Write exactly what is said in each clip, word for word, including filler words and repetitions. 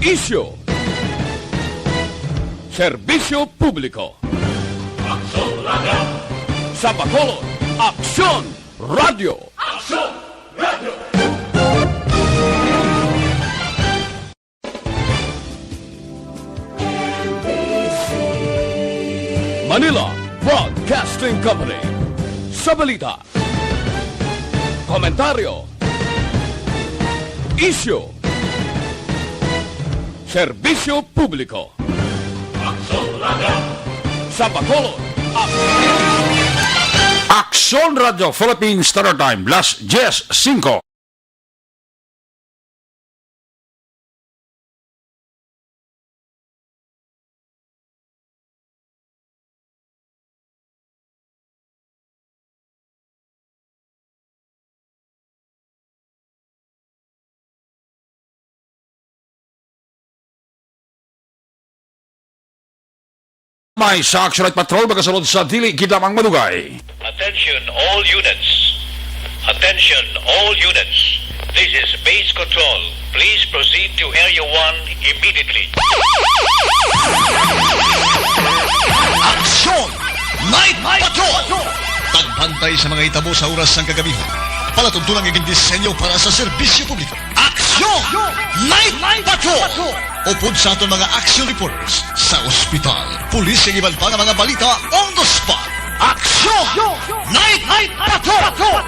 Isyu. Serbisyo publiko. Aksyon Radio. Sa Bacolod, Aksyon Radio. Aksyon Radio. Manila Broadcasting Company. Sa balita, komentaryo, isyu, serbisyo publiko. Aksyon Radio. Sa Bacolod, Ak- Aksyon Radio Philippine Standard Time, las diez cinco. May sa Action Night Patrol, magasunod sa dili gid lamang madugay. Attention all units. Attention all units. This is base control. Please proceed to Area one immediately. Aksyon! Night Patrol! Pagbantay sa mga hitabo sa oras sang kagabihan. Palatuntunan nga gindisenyo para sa serbisyo publiko. Aksyon! Night Patrol! Upod sa aton mga action reporters sa ospital, pulis, kag iban pa nga mga balita on the spot. Aksyon! Night Patrol!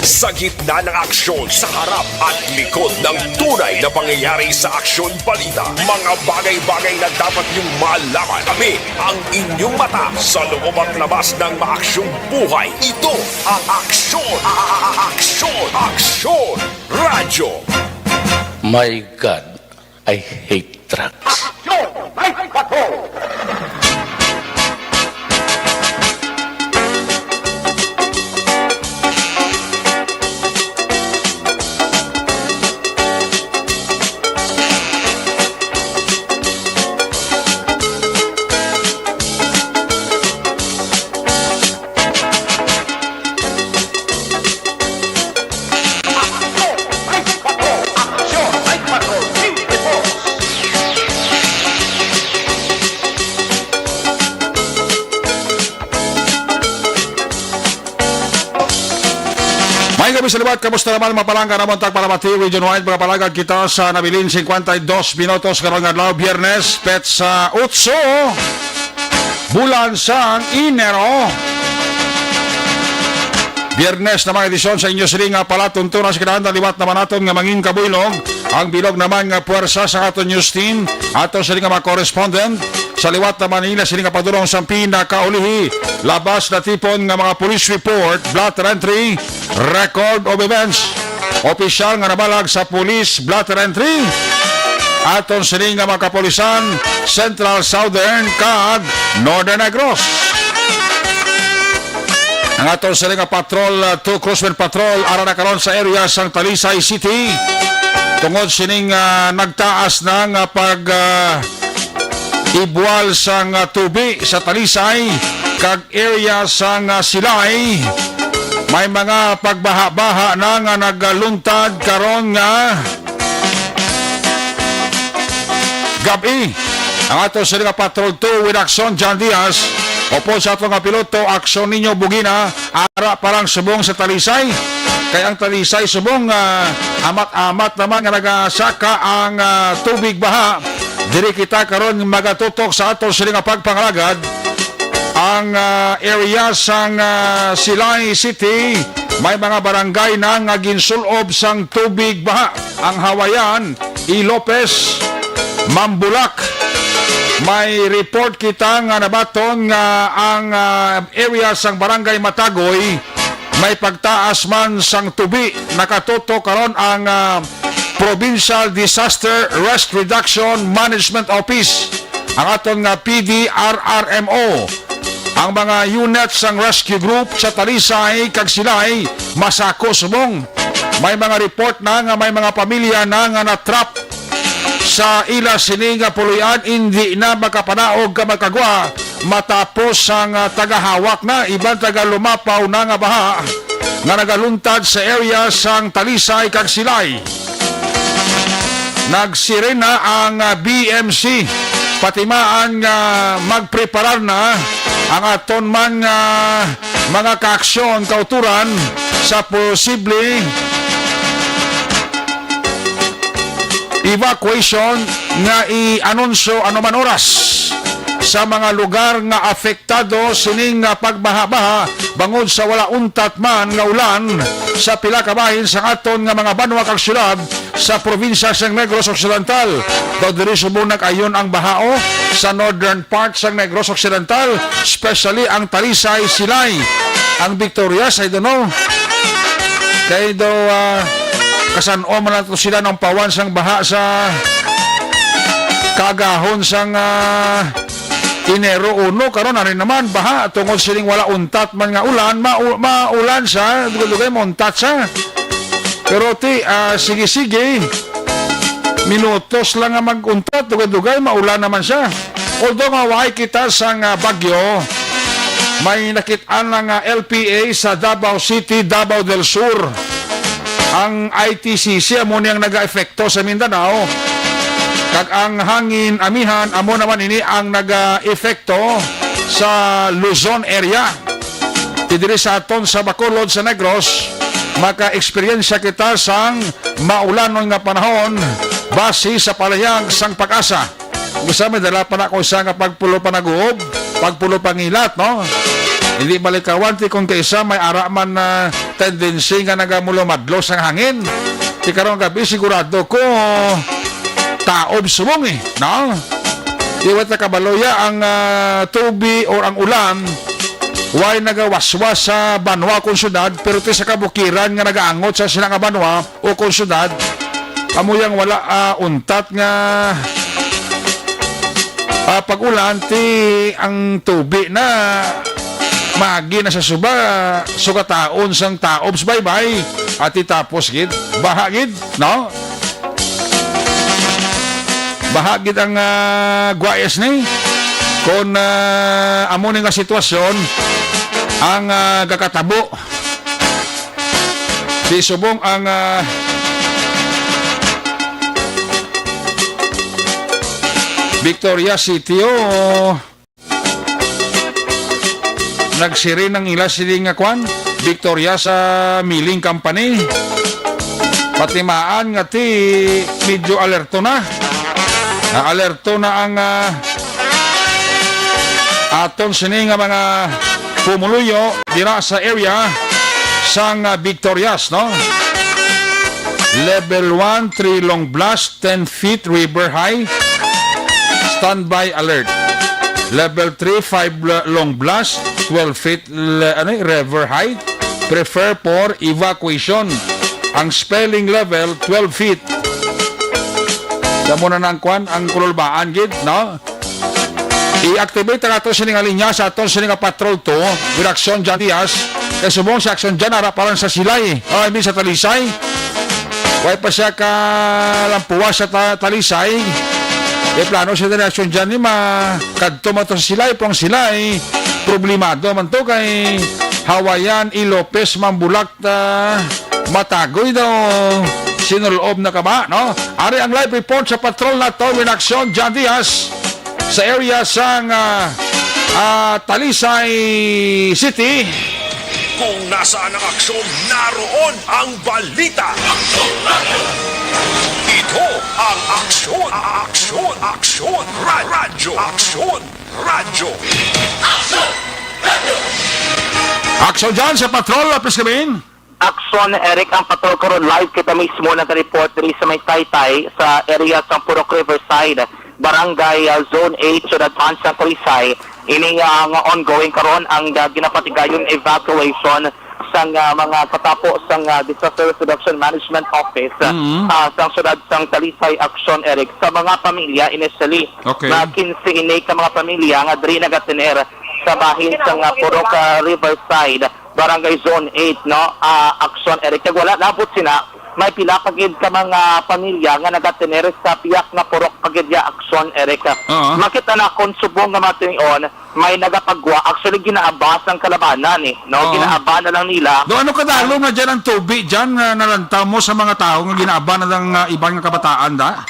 Sa gitna ng aksyon, sa harap at likod ng tunay na pangyayari sa aksyon balita, mga bagay-bagay na dapat niyong malaman. Kami ang inyong mata sa loob at labas ng maaksyong buhay. Ito ang Aksyon, a- a- a- Aksyon, Aksyon Radyo. My God, I hate drugs. Aksyon! May bato! May gabi sa liwat, kamusta naman, mga palangga namon tagpalamati, Region Wide, mga palangga, kita sa nabilin, cincuenta y dos minutos, karong adlaw, Biyernes, petsa otso, bulan sang Enero. Biyernes na mga edisyon sa inyo sini nga palatuntunan sa kinahanglan liwat naman naton nga mangin kabuylog ang bilog naman nga puwersa sa aton news team, ato sini nga mga correspondent sa liwat naman nila sini nga padulong sa pinakaulihi labas na tipon nga mga police report, blotter entry, record of events. Opisyal nga nabalag sa police blotter entry. Aton sini nga mga kapulisan, Central, Southern, kag Northern Negros. Ang aton sini nga patrol, uh, two Cruzman Patrol, ara na karon sa area sang Talisay City. Tungod sining, uh, nagtaas na nga pag, uh, ibwal sang, uh, tubi sa Talisay, kag area sang, ah, Silay, may mga pagbaha-baha na nga nagluntad karon nga gab-i. Ang ato sini nga Patrol two with Action John Diaz, upod sa ato nga piloto, Action Ninyo Bugina, ara pa lang subong sa Talisay. Kay ang Talisay subong, ah, amat-amat naman nga nagasaka ang, ah, tubig baha. Diri kita karon magatutok sa ato sini nga pagpangalagad. Ang, ah, area sang, ah, Silay City, may mga barangay na nga ginsul-ob sang tubig baha. Ang Hawayan, E. Lopez, Mambulak. May report kita nga nabaton nga ang, ah, area sang Barangay Matagoy may pagtaas man sang tubi. Nakatutok karon ang, ah, Provincial Disaster Risk Reduction Management Office, ang aton nga P D R R M O. Ang mga unit sang rescue group sa Talisay kag Silay masako subong. May mga report na nga may mga pamilya na nga na-trap sa ila sini nga puloy-an, indi na makapanaog ka magkagwa matapos ang, ah, tagahawak na iban tagalumapaw na nga baha nga nagaluntad sa area sang Talisay kag Silay. Nagsiring na ang, ah, B M C, patimaan nga magpreparar na ang aton man nga mga kaaksyon kauturan sa posible evacuation nga i-anunsyo anuman oras sa mga lugar nga apektado sining nga pagbaha-baha bangod sa wala untat man nga ulan sa pila ka bahin sa aton nga mga banwa kag syudad sa probinsya sang Negros Occidental. Daw diri subong nag-ayon ang bahao sa northern part sang Negros Occidental, especially ang Talisay, Silay, ang Victorias, I don't know. Kay daw, ah, kasan-o man nato sila nang pawan sang baha sa kagahon sang, ah, Enero uno. Karon ari naman baha tungod sining wala untat man nga ulan, ma-, maulan sa dugay-dugay, mauntat sa. Pero ti, ah, sige-sige, minutos lang nga mag-untat, dugay-dugay, maulan naman siya. Although nga waay kita sang, ah, bagyo, may nakit-an lang nga L P A sa Davao City, Davao del Sur. Ang I T C C amo ni ang nagaepekto sa Mindanao, kag ang hangin amihan amo naman ini ang nagaepekto sa Luzon area. Ti diri sa aton sa Bacolod sa Negros, maka-eksperyensya kita sang maulanon nga panahon base sa palahayag sang PAGASA. Kung isa, may dala pa na ko isa nga pagpulo pa naguob, pagpulo pa ngilat, no? Hindi malikawan ti kung kaisa may ara man na tendency nga nagamulumadlo sang hangin. Ti karong gabi sigurado ko taob subong eh, no? Di wa ta kabalo ya ang, ah, tubi or ang ulan, way nagawaswas sa banwa kon syudad, pero ti sa kabukiran nga nagaangot sa sila nga banwa o kon syudad, amo yang wala, ah, untat nga, ah, pag-ulan, ti ang tubi na magi na sa suba, sugataon sang taob sa baybay, at ti tapos gid, baha gid, no? Baha gid ang, ah, guwais ni. Kon, ah, amo ni nga sitwasyon ang, ah, gakatabo, di subong ang, ah, Victoria City, oh. Nagsiring ang ila sini nga kwan, Victoria sa Milling Company. Patimaan nga ti medyo alerto na. Ah, alerto na ang, ah, aton sini nga mga pumuluyo dira sa area sang, ah, Victorias, no? Level one, three long blast, ten feet river high. Standby alert. Level three, five l-, long blast, twelve feet l-, ano, river high. Prepare for evacuation. Ang swelling level, twelve feet. Damo na nang kwan, ang kululbaan gid, no? I-activate ang ato sini nga linya sa aton sini nga Patrol two, with Action John Diaz. Kay subong sa Action John, ara pa lang sa Silay. Oh, I mean, sa Talisay. Way pa siya kalampuwa sa ta-, Talisay. E plano siya diri Action John ni ma-, kadto man to sa Silay, pero ang Silay, problemado man to kay Hawayan, E. Lopez, Mambulak, ah, Matagoy daw. Sinuloob na ka ba, no? Ari ang live report sa patrol nato, with Action John Diaz, sa area sang, ah, ah, Talisay City. Kung nasaan ang aksyon, naroon ang balita. Ito ang Aksyon, Aksyon, Aksyon, Ra-, Radyo, Aksyon, Radyo. Aksyon dyan sa patrol, Lapis Gabin. Aksyon, Eric, ang patrol karon live kita mismo nagareport diri sa may Taytay sa area sa Purok Riverside, Barangay, ah, Zone eight, Syudad Bansang Talisay. Ini, ah, nga ongoing karon ang, ah, ginapatigayon evacuation sang, ah, mga katapo sang, ah, Disaster Risk Reduction Management Office, ah, Mm. ah, sang siyudad sang Talisay, Aksyon, Eric, sa mga pamilya initially. Okay. Na quince ini ka mga pamilya nga diri nagatener sa bahin sang, ah, Purok, ah, Riverside, Barangay Zone eight, no? Ah, Aksyon, Eric. Kag wala labot sina, may pila pa gid ka mga pamilya nga nagatener sa piyak nga purok pa gid ya, Aksyon, Eric. Oo. Makita na kon subong nga mga tinion, may nagapagwa. Actually, ginaaba sang kalabanan, eh, no? Oo. Ginaaba na lang nila. Do, ano kadalom na dyan ang tubig dyan nga nalantaw mo sa mga tao nga ginaaba na lang, ah, iban nga kabataan, da?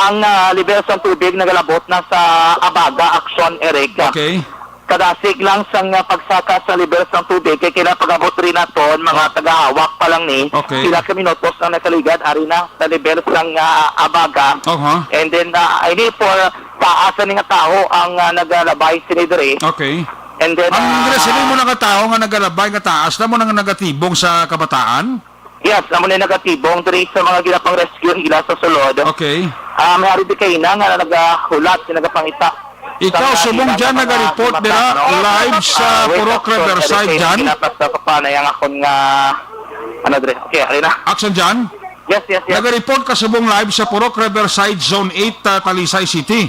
Ang, ah, level sang tubig nagalabot na sa Abaga, Aksyon, Eric. Okay. Kadasig lang sang, ah, pagsaka sa level sang tubig, kay kinapagabot rin naton mga Oh. tagahawak pa lang ni. Okay. Pila ka minutos ang nakaligad, ari na sa level sang, ah, Abaga. Aha. And then, ah, ini for taas ni nga tawo ang, ah, nagalabay sini diri. Okay. And then, Ang ah, resili mo na nga tawo nga nagalabay nga taas na mo nang nagatibong sa kabataan? Yes, amo na yung nagatibong diri sa mga ginapang-rescue nila sa sulod. Okay. Ah, may hari di kaina nga nagahulat, nga nagapangita. Ikaw, Sa mga subong ilang dyan, mga nag-report bata, dira, no? live sa Ah, wait, Purok action, Riverside Eric, dyan? Ginapas sa kapanay ang akon nga, ano, dre? Okay, ari na. Action dyan? Yes, yes, yes. Nag-report ka subong live sa Purok Riverside, Zone eight, ah, Talisay City.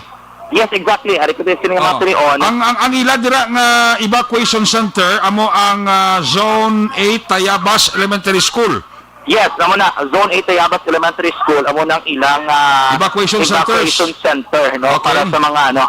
Yes, exactly. Ari ko din sini nga mga Oh. tinion. Ang, ang, ang ila dira nga evacuation center, amo ang, ah, Zone eight Tayabas Elementary School. Yes, amo na. Zone eight Tayabas Elementary School, amo nang ilang, ah, Evacuation centers. evacuation center, no? Okay. Para sa mga, ano,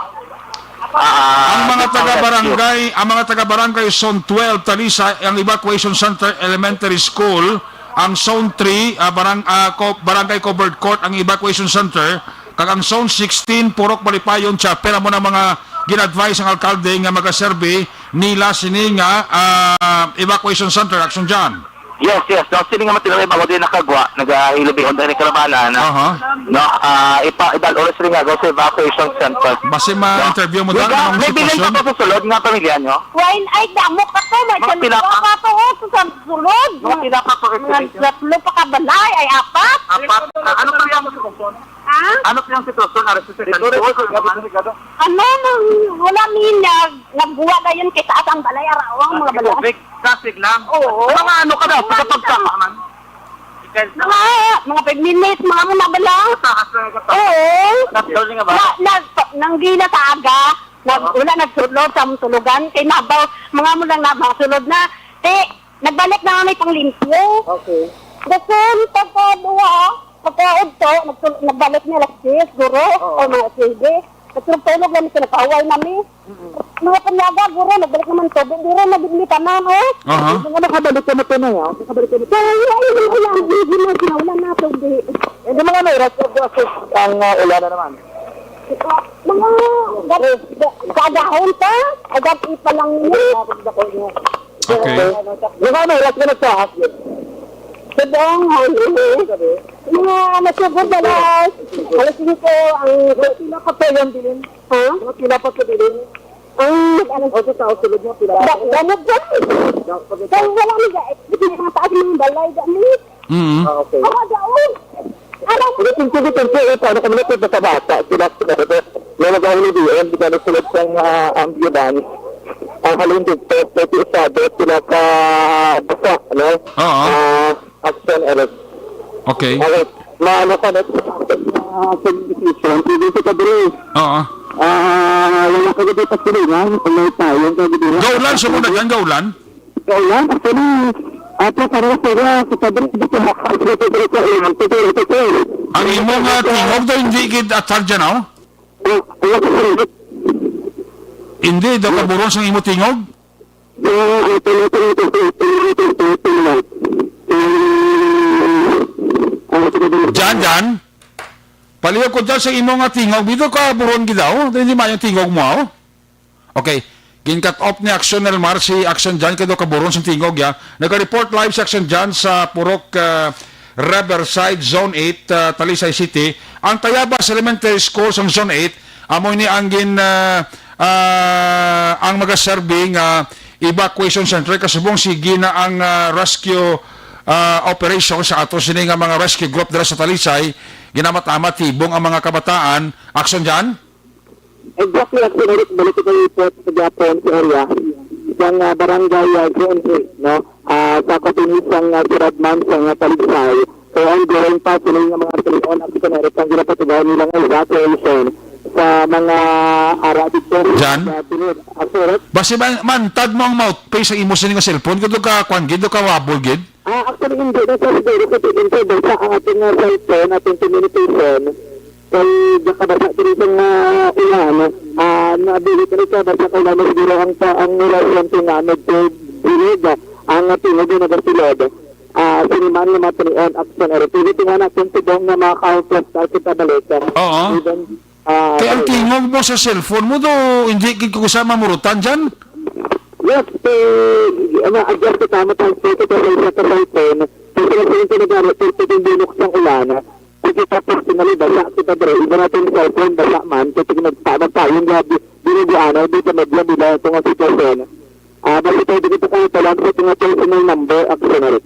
ah, Ang mga rescue. taga-barangay, ang mga taga-barangay Zone twelve Talisay, ang evacuation center Elementary School, ang Zone three, ah, barang-, ah, co-, Barangay Covered Court, ang evacuation center, kag ang Zone sixteen, Purok Malipayon Chapel, amo na mga gin-advise ang alkalde nga magaserbi nila sini nga, ah, evacuation center. Action dyan. Yes, yes. No, sini nga matinalay bago din nakagwa, nagahilabihon tayo ni Kalabanan. Aha. No, ah, ipa-, idal oras rin nga sa evacuation center. Basi ma-interview mo Di dyan, ba, anong may bilin sitwasyon? pa to sa sulod nga pamilya nyo? Wine ay damo ka to, may Mga pila pa? pa to, oh, sa sulod. Mga pila pa to, Mga estimation? tatlo pa ka balay, ay apat. Apat? Ah, ano pa yung sitwasyon? Ha? Ano pa yung sitwasyon? Ano sa sitwasyon? Ano, nang wala mi nag-, nagbuwa dayon kay taas ang balay, araw ang mga balay. Tubig, traffic lang. Oo. Mga ano ka daw, Mga sa pagkama man? Mga, mga five minutes, mga muna ba lang? Taas lang ka pa. Oo. Tatlo nga ba? Na, na, nanggina sa aga, nag, Oo. wala nagsulod sa among tulugan, kay mabaw, mga mo lang na, mga sulod na. Te, nagbalik na kami pang limpyo. Okay. Dason, pagkaduha, pagkaudto, nagsul-, nagbalik na alas diyes, guro, Oo. o mga sige. Nagtulog-tulog lang, nagkaway nami. Mm-mm. Mga panyaga, guro, nagbalik naman tubig. Diri na gid mi tanan, oh. Aha. Hindi nga nakabalik ka na po na, oh. Nakabalik ka na. Kaya nga, yun, yun, yun, yun, yun, yun, wala na tubig. Hindi mga may oras, nag-assist ang, ah, ulan na naman. Mga, gab-, ga-, kaagahon pa, ay, gabi pa lang yun. Okay. Mga may oras ka nagtaas. Subong, hangin, eh. Mga nasugod na lang. Alas singko, ang Sila pa po yan, Bilin. Ha? Mga pila pa sa bilin. Ang nag-ano? O, sa tao, sulod mo, pila pa. Ba-, ganun dyan. Dapat Kaya wala nang ga-, hindi na taas ng balay, gani. Mm. Ah, okay. Ako, daon. Alam mo, Sige, thank you, thank you. Ito, ano kami na sa bata, sila, sila, sila. May nag-ahuli diyan, di ba, nasulod sa, ah, ambulance. Ang halin dito, pwede isado, sila ka basa, no? Oo. Ah, Action, Eric. Okay. Okay. Maano ka na, ah, sa decision, pwede sa kadri. Oo. Ah, wala ka gid pa silingan, kung may tayo, ka gid. Gaulan, sa muna dyan, gaulan? Gaulan, actually, ato, pareho sila, sa kadri, dito, ha, dito, dito, dito, dito, dito, dito. Ang imo nga tingog daw, hindi gid atar dyan, oh? Oh, wala ko sa limit. Hindi, daw kaburon sang imo tingog? Jan, Jan? Palihog ko dyan sa imo nga tingog. Dito ka, buron gid daw. Hindi maayong tingog mo, oh. Okay. Gin-cut off ni Action Elmar si Action Jan kay daw kaburon sa tingog, ya. Nag-report live si Action Jan sa Purok, ah, Riverside, Zone eight, ah, Talisay City. Ang Tayabas Elementary School sa Zone eight, amo ini ang gin, ah, ah, ang magaserbi nga evacuation center, kasubong si gina ang, ah, rescue, ah, operation sa ato sini nga mga rescue group dira sa Talisay, ginamat-amat tibong ang mga kabataan. Action John? Exactly, Action Eric, balik kita report sa Japon sa area sang, ah, barangay, ah, Zone eight, no? Ah, sa kapinisang, ah, siyudad man sa nga Talisay. So, ongoing pa sila nga mga tinion, Action Eric, ang ginapatugayan nila nga evacuation sa mga ara dito Jan? Sa Pinid. Action Eric? Basi man, mantad mo ang mouthpiece sa imo sini nga cellphone, kudo ka, kwan gid, do ka wabol gid? Ah, actually, hindi na sa siguro kasi intro basa ang ating, ah, cellphone, ating communication. Kay nakabasa diri sa nga ulan, ah, nabulit na siya, basa ka ulan, siguro ang pa, ang relasyon ko nga medyo bilog, ah, ang tingog na nagasulod. Ah, siniman nga mga tinion, Action Eric. Pwede tingnan natin tibong nga mga countless na kita balik. Oo. Even, ah, Kay ang tingog mo sa cellphone mo do, hindi gid ko sa mamurutan dyan. Yes, eh, ano, adjust ka tama, transfer ka sa isa ka cellphone. Kasi kasi yung pinagano, pwede yung binuksan ulan. Sige, tapos sinali, basa kita, bro. Iba natin yung cellphone, basa man. Kasi nagpa-, magpayong nga, di, di na di ano, di ka media, di na itong sitwasyon. Ah, basta pwede kita kayo talang sa itong personal number, Action Eric.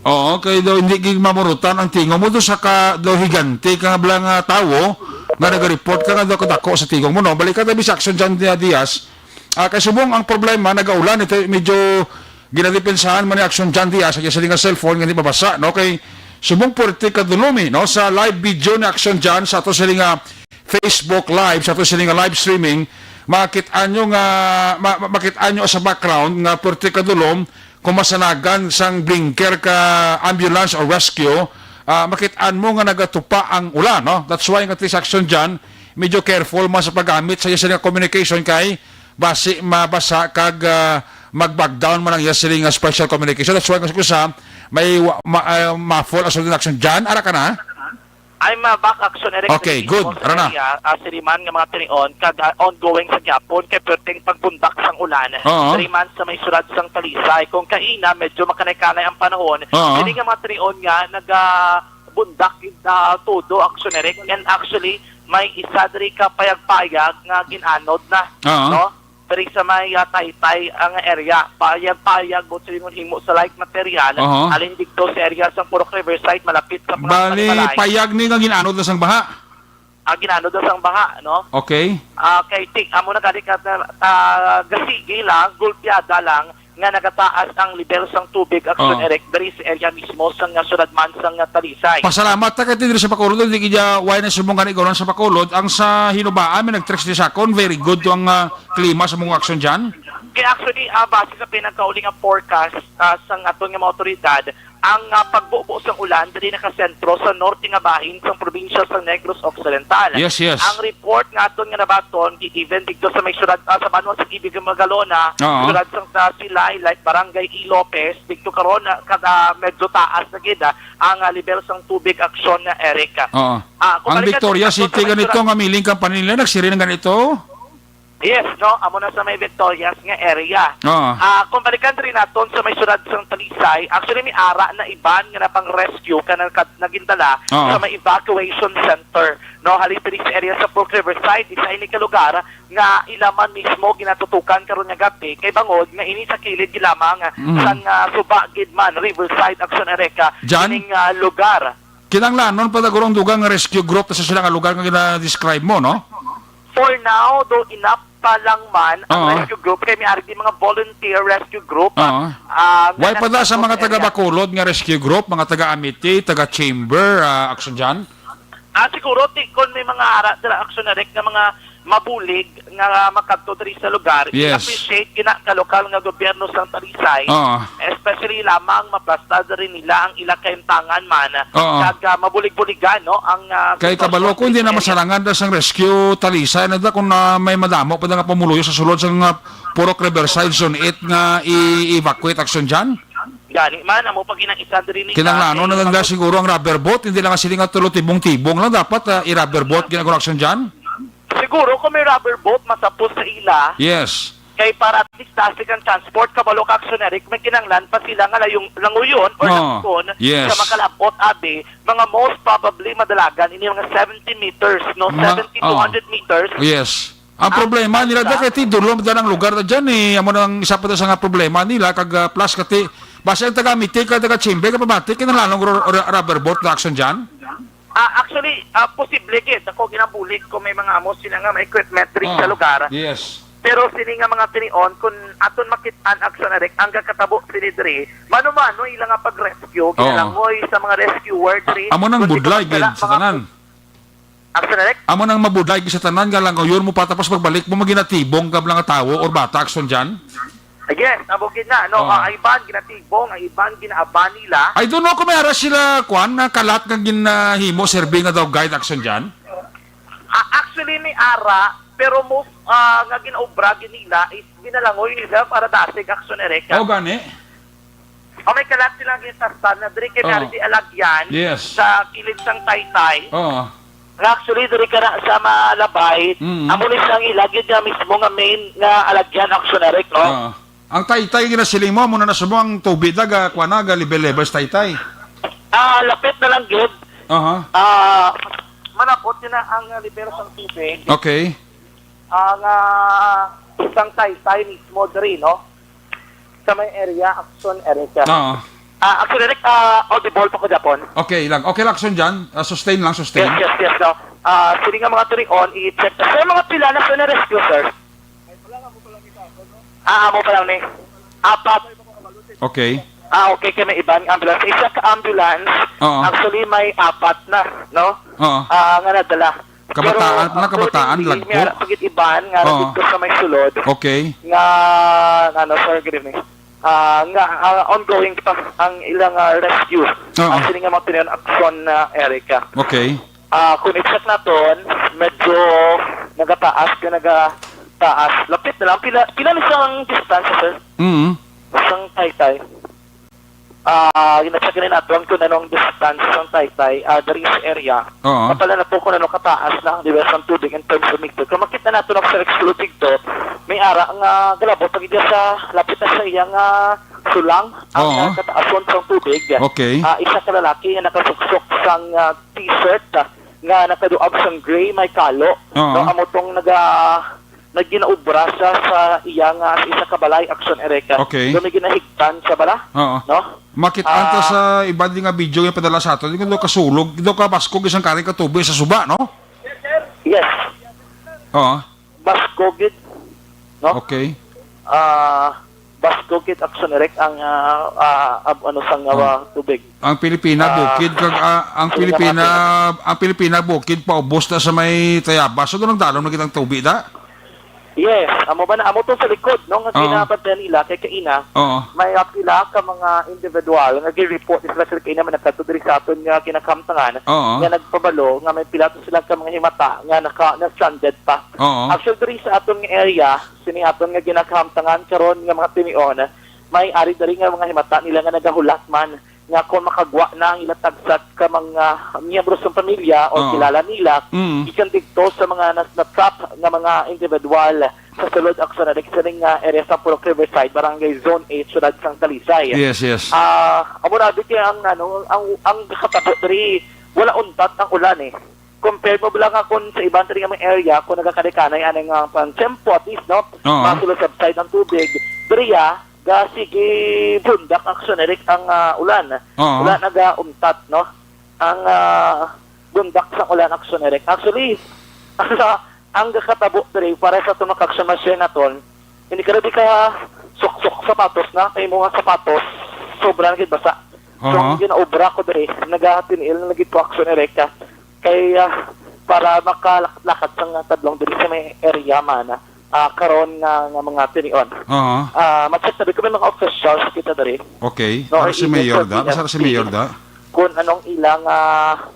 Oo, kay daw hindi gid mamurutan ang tingog mo do sa ka, daw higante ka nga bala nga tawo nga nag-report ka nga daw kadako sa tingog mo, no? Balik ka tabi sa Action John Dia-, Diaz. Ah, kay subong ang problema, nagaulan, ito medyo ginadepensahan man ni Action John Diaz, sa iya sila nga cellphone, nga di mabasa, no? Kay subong puwerte ka dulumi, no? Sa live video ni Action John, sa ato sila nga Facebook Live, sa ato sila nga live streaming, makit-an nyo nga, ma-, ma-, makit-an nyo sa background nga puwerte ka dulom, kung masanagan sang blinker ka ambulance or rescue, ah, makit-an mo nga nagatupa ang ulan, no? That's why nga this Action John, medyo careful man sa paggamit sa iya sila nga communication kay basi mabasa kag, ah, mag-back down man ang iya sila nga special communication. That's why nga sa kusa, may wa-, ma-, ah, muffle ang sulod nga Action John. Ara ka na? I'm, uh, back, Action Eric. Okay, Sa good. Ara na. Area, uh, siriman nga mga tinion, kag, uh, ongoing sa gyapon, kay perting pagbundak sang ulan. Oo. Siriman sa may siyudad sang Talisay. Kung kaina, medyo makanay-kanay ang panahon. Oo. Kini nga mga tinion nga, naga-, bundak, uh, todo, Action Eric. And actually, may isa diri ka payag-payag nga gin-anod na. Oo. No? Diri sa may, ah, Taytay ang area. Payag-payag, buot silingon, himo sa light material. Aha. Halin didto sa area sa Purok Riverside, malapit sa mga Bali, panimalay. Payag ni nga gin-anod na sang baha. Ah, gin-anod na sang baha, no? Okay. Ah, kay ti-, amo na gani ka, ah, gasigi lang, gulpiada lang, nga nagataas ang level sang tubig, Action Oh. Eric, diri sa area mismo sang, ah, siyudad man sang, ah, Talisay. Pasalamat ta kay diri sa Bacolod, hindi gid ya, why na sumong gani gawran sa Bacolod. Ang sa Hinubaan, may nag-text di sa akon, very good to ang, ah, klima sa mga aksyon dyan? Kaya actually, ah, base sa pinagkauli nga forecast, ah, sang aton nga mga otoridad, ang, ah, pagbubo sang ulan diri nakasentro sa norte nga bahin sang probinsya sa Negros Occidental. Yes, yes. Ang report nga aton nga nabaton, gi-, even didto sa may syudad, ah, sa banwa sa Ibig ug Magalona, Oo. syudad sang, ah, Silay, like Barangay E. Lopez, didto karon, ah, kada medyo taas na gid, ah, ang, ah, level sang tubig, aksyon na, Eric. Oo. Ah, kung Ang balikan Victoria natin City sa may ganito syudad nga miling kampanila, nagsiring na ganito? Yes, no? Amo na sa may Victorias nga area. Oo. Ah, kung balikan rin naton sa may syudad sang Talisay, actually, may ara na iban nga napang-rescue ka nagkad-, nagindala Oo. sa may evacuation center, no? Halin diri sa area sa Purok Riverside, isa ini ka lugar nga ila man mismo ginatutukan karon nga gabi, kay bangod nga ini sa kilid gid lamang Mm. sang, ah, suba gid man, Riverside, Action Erica, Jan? Ining, ah, lugar. Kinahanglanon pa guro ang dugang nga rescue group sa sila nga lugar nga gina-describe mo, no? For now, though enough pa lang man ang Oo. rescue group, kay may ari di mga volunteer rescue group, Oo. ah, nga Why pa da sa nagtatod mga taga area. Bacolod nga rescue group, mga taga Amity, taga Chamber, ah, Action dyan? Ah, siguro, ti-, kung may mga ara dira, Action Eric, nga mga mabulig nga makadto diri sa lugar, Yes. i-appreciate gina ka lokal nga gobyerno sang Talisay, Oo. especially lamang maplastar diri nila ang ila kaimtangan man, Oo. kag, ah, mabulig-buligan, no, ang, ah, Kay sitwasyon kabalo ko, hindi diri na sa area. masarangan da sang rescue Talisay na da kung, ah, may madamo pa da nga pumuluyo sa sulod sa nga Purok Riverside Zone eight nga i-evacuate action dyan? Gani man, amo pa ginang isa diri ni Kinahanglanon na lang da siguro ang rubber boat, hindi lang sila nga tulo tibong-tibong lang dapat, ah, i-rubber boat ginagawa action dyan? Siguro kung may rubber boat, masapos sa ila. Yes. Kay para at least dasi kang transport, kabalo ka, Action Eric, may kinahanglan pa sila nga layong, languyon or Oo. Langton Yes. sa makalabot, abi, mga most probably madalagan, ini mga seventy meters, no? Ma-, Seventy to oo. hundred meters. Yes. Ang Ah, problema nila, ah, da, kay ti dulom da ang lugar na dyan, eh. Amo nang isa pa da sa nga problema nila, kag, ah, plus kati, Basta ang taga Mitik, ang taga Chimbe, kapabati, kinalalong ro-, ro-, rubber boat na action dyan? Ah, actually, ah, posible gid. Ako ginabulig ko may mga amo sila nga may equipment diri sa Ah, lugar. Yes. Pero sini nga mga tinion, kung aton makit-an action direct, ang gakatabo sini diri, mano-mano ila nga pag-rescue, Oo. ginalangoy sa mga rescuer diri. A-, amo nang Kung di budlay ka gid magdala, sa mga tanan. Action direct? Amo nang mabudlay gid sa tanan nga langoyon mo pa tapos pagbalik mo maginatibong ka mga tawo or bata action dyan? Yes, amo gid na, no? Oo. Ah, ang iban ginatibong, ang iban ginaaban nila. I don't know kung may ara sila, kwan, nga kalat nga ginahimo, serbi nga daw guide action dyan? Ah, actually, may ara, pero mo, ah, nga ginaobra gid nila is ginalangoy nila para dasig action direct. Oh, gani? O may kalat sila gintastan na diri kay Oh. Nardi Alagyan Yes. sa kilid sang Taytay. Oh. Nga actually, diri ka na sa Malabay, Mm. amo ni sang ila gid nga mismo nga main nga alagyan action direct, no? Ah. Ang Taytay ginasiling mo, amo na na sa mo ang tubig na ga, kuwan na, ga level-level sa Taytay. Ah, lapit na lang gid. Aha. Ah, manapot yun na ang, ah, level sang tubig. Okay. Ah, nga sang Taytay mismo diri, no? Sa may area, action area siya. Oo. Ah, action direct, ah, audible pa ko, Japon. Okay lang. Okay lang, action dyan. Ah, sustain lang, sustain. Yes, yes, yes, no. Ah, sini nga mga turion, i-check. Sir, mga pila na sa na-rescue, sir? Ah, amo pa lang ni. Apat. Okay. Ah, okay, kay may iban nga ambulance. Isa ka ambulance, Oo. actually, may apat na, no? Oo. Ah, nga nadala. Kabataan Pero, na, kabataan, actually, lagko. may ara pa gid iban nga Oo. dito sa may sulod. Okay. Nga, ano, sir, good evening. Ah, nga, ah, ongoing pa ang ilang, ah, rescue. Oo. Ang sini nga mga tinion action na, Erica. Okay. Ah, kung i-check naton, medyo nagataas ka, nagataas. Lapit na lang. Pila, pila ni sang distansya, sir? Mm. Sang Taytay. Ah, gina-check ni naton kung anong distance sang Taytay, ah, diri sa area. Oo. Mapala na po kung ano kataas na ang level sang tubig in terms of meter. Kung makita nato na sa explode dito, may ara nga galabot ang iya sa lapit na sa iya nga sulang ang, Oo. ah, kataason sang tubig. Okay. Ah, isa ka lalaki nga nakasuksok sang, ah, t-shirt, ah, nga nakaduab sang gray may kalo. Oo. No, amo tong naga-, naginaobra siya sa iya nga sa isa ka balay, action Erica. Okay. Doon may ginahigtan sa bala. Oo. No? Makit-an ta Ah. sa iba din nga video nga padala sa aton. Di ko daw kasulog, di daw kabaskog isang karing katubi sa suba, no? Yes. Oo. Baskog gid, no? Okay. Ah, baskog gid, action direct ang, ah, ah, ab-, ano, sang, Oh. ah, tubig. Ang Pilipina, Ah, bukid kag, ah, ang sige, Pilipina, mga ang Pilipina, bukid, paubos na sa may Tayabas. So, doon ang dalom na kitang tubig, da? Yes, amo ba na, amo to sa likod, no, nga Oo. ginabantayan nila kay kaina, Oo. may pila ka mga individual nga gi-report sila sa kaina, may nagkadto diri sa aton nga kinakamtangan, Oo. nga nagpabalo nga may pila to sila ka mga himata nga naka, na-stranded pa. Oo. Actually, diri sa aton nga area, sini aton nga ginakahamtangan karon nga mga tinion, may ari diri nga mga himata nila nga nagahulat man nga kung makagwa na ang ila tagsa ka mga miyembro sa pamilya o Oo. kilala nila, Mm. gikan didto sa mga nas-, na-trap nga mga individual sa sulod, actually, sa ning, ah, area sa Purok Riverside, Barangay Zone eight, Siyudad sang Talisay. Yes, yes. Ah, amo na, di kaya ang, ano, ang, ang katabo diri, wala untat ang ulan, eh. Compare mo lang nga kung sa ibang diri nga mga area, kung nagakalikanay, ano nga pang tempo, at least, no? Oo. Masulod subside ang tubig. Diri, ah, ga, sige, bundak, actually, ang, ah, ulan. Oo. Wala nagauntat, no? Ang, ah, bundak sa ulan, actually. Actually, ang, ang gakatabo diri, para sa tunok action machine naton, hindi ka na di ka suksok sapatos na, kay mga sapatos, sobra na gid basa. So, Aha. ang ginaobra ko diri, nagatiniil na lagi to, action Erica. Kay, ah, para makalakat-lakat sang tadlong diri sa may area man, ah, karon nga, nga mga tinion. Aha. Ah, ma-check na diri kung may mga officials kita diri. Okay. No, Para si even Mayor for da? Basta si P F P, Mayor da? kung anong ilang, ah,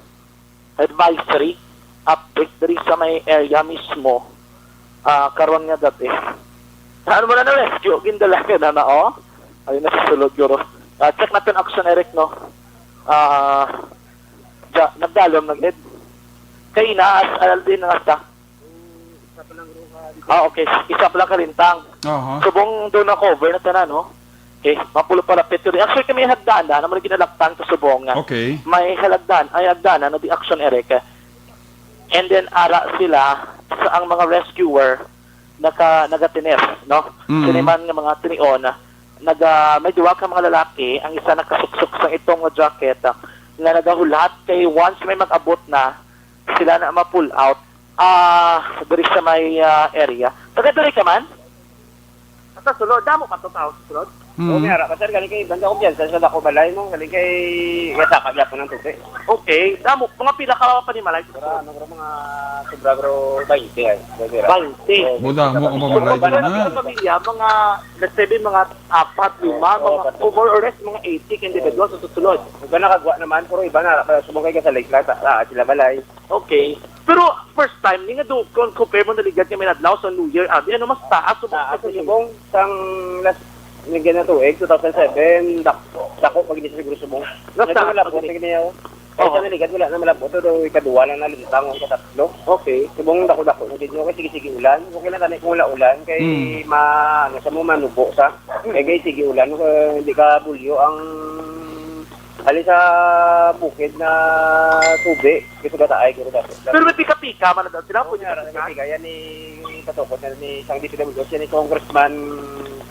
advisory update diri sa may area mismo, ah, karon nga dati. Ano mo na na-rescue? Gindala ka na na, oh. Ayun na sa sulod, guro. Ah, check natin action, Eric, no? Ah, ja, nagdalom, nag-ed. Kay na, as, al-, din na sa. Ah, okay. Isa pa lang kalintang. Aha. Subong doon na cover na tanan, no? Okay, mapulo pala pito. Actually, kami hagdan na, naman ginalaktan sa subong nga. Okay. May halagdan, ay hagdan na, di action, Eric. And then, ara sila sa ang mga rescuer naka, nagatiner, no? Mm. Siniman nga mga tinion, Naga, may duwa ka mga lalaki, ang isa nakasuksok sa itong jacket, ah, nga nagahulhat kay once may mag-abot na, sila na ma-pull out. Ah, diri sa may, ah, area. Taga diri ka man? Sa sulod, damo pa to tao sa sulod. Mm. Oo, may ara pa, sir. Galing kay Iban, kumpiyansa sa dako balay mo. Galing kay Yasaka, gyapon ang tubig. Okay, damo. Mga pila ka panimalay sa sulod? Ano, bro, mga sobra, bro, twenty, ay. Twenty ra. Twenty. Oo. Buda mo, ang So, pamamalay kumbaga, dyan, ha? Sa pamilya, mga, let's say, mga apat, lima, Oo, mga, apat. More or less, mga eighty ka individual sa susulod. Iba nakagwa naman, pero iba na, para subong kay Gasalay, sila, ta-, ta-, sila balay. Okay. Pero first time, ni nga do, kung compare mo naligad nga may adlaw sa New Year, abi, ano mas taas o mas Taas sa subong, sang last, nga na tuig, two thousand seven, dak-, dako pag ini sa siguro subong. Mas Medyo taas malabot pag ini. Pag ini, oh. Kaya Oo. Sa naligad, wala na malabot. Pero ikaduha lang na lintang, o ikatatlo. Okay. Subong dako-dako na din. Okay, sige-sige ulan. Okay lang tani kung wala ulan. Kay Hmm. ma-, ano, sa mo manubo sa. Hmm. Kay, kay sige ulan, eh, hindi ka bulyo ang ali sa bukid na tubi. Gusto ka taay, guro dapat. Pero may pika-pika man na daw sila. Oo, Pwede nga, ka may pika. Pika. Yan ni katukod na ni isang D P W, siya ni Congressman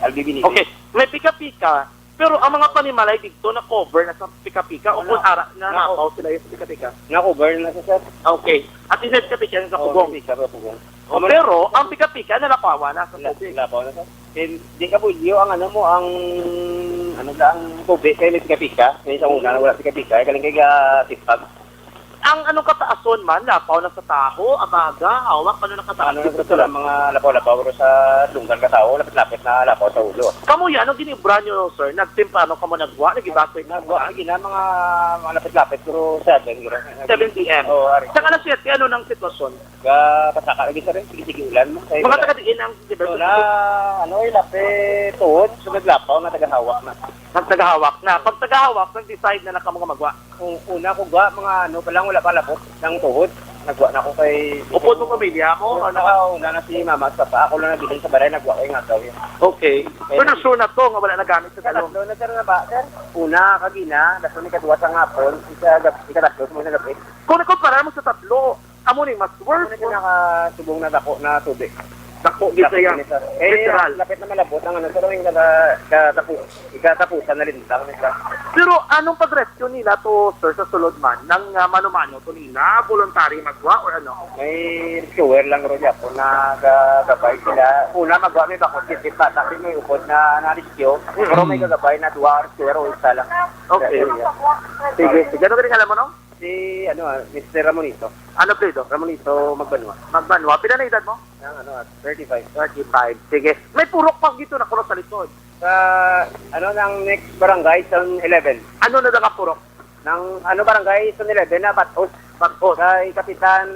Albi Benitez. Okay. May pika-pika. Pero ang mga panimalay dito na cover na sa pika-pika o Wala. Kung ara na Nako. Napaw sila yung sa pika-pika? Na-cover na sa, sir. Okay. At least sa pika-pika sa Oo, Pugong. Pika-pika, Pugong. Oh, Amo na pero ang pika-pika nalapawan na sa La-, tubig. Lapaw na, sir. Then, di ka bulyo ang ano mo, ang, ano na, ang tubig kay may pika-pika. May isang una na wala pika-pika. Ay, galing kay ga-, sipag. Ang anong kataason man, lapaw na sa taho, abaga, hawak, ano nakataas Ano dito na sa sa mga lapaw-lapaw, pero sa lunggan ka tao, lapit-lapit na lapaw sa ulo. Kamo yan, anong ginibra nyo, sir? Nagtemprano kamo nagwa, nag-evacuate Nagwa, kamo? Lagi na mga, mga lapit-lapit, pero seven, guro. Seven P M. Oo, ari. Sa alas siyete, ano nang sitwasyon? Ga, pasaka lagi, sir, eh. Sige-sige ulan mo. Kaya Mga wala. Taga diin ang, di ba? So, na, ano, eh, lapit, tuhod, so naglapaw na, tagahawak na. Nagtagahawak na. Pag tagahawak, nag-decide na lang kamo nga magwa. Kung una ko gwa, mga ano pa lang, wala pa labot ng tuhod. Nagwa na ako kay Upod mo pamilya mo, Una ano? Ka, una na si mama at papa. Ako lang nabilin sa balay, nagwa ko yung agaw yun. Okay. Pero sure na to nga wala nagamit sa Sa talong? Tatlo na, sir, na ba, sir? Una, kagina, tapos may kadwa sa ngapon, isa gab-, ikatatlo, sa mga gabi. Kung ikumpara mo sa tatlo, amo ni mas Ano worse. Na pinakasubong na dako na tubig? Dako, gid Dako siya. Gid siya. Eh, literal. Lapit na malabot ang ano, sir, yung kada, katapu-, ikatapusan na lintang nila. Pero anong pag-rescue nila to, sir, sa sulod man? Nang, ah, mano-mano to nila? Voluntary magwa or ano? May rescuer lang ro niya po na gagabay sila. Una, magwa may bakot, kasi bata din may upod na na-rescue. Mm. Pero may gagabay na duwa rescuer o isa lang. Okay. Sa area. Sige, sige. Ano ka rin alam mo, no? Si, ano, ah, Mister Ramonito. Ano apelyido? Ramonito Magbanwa. Magbanwa. Pila na edad mo? Ang, ano, ah, thirty-five. Thirty-five. Sige. May purok pa dito na kuno sa likod. Sa, ano, ng next barangay, Zone eleven. Ano na nga purok? Ng, ano, barangay, Zone eleven na Batos. Batos. Kay Kapitan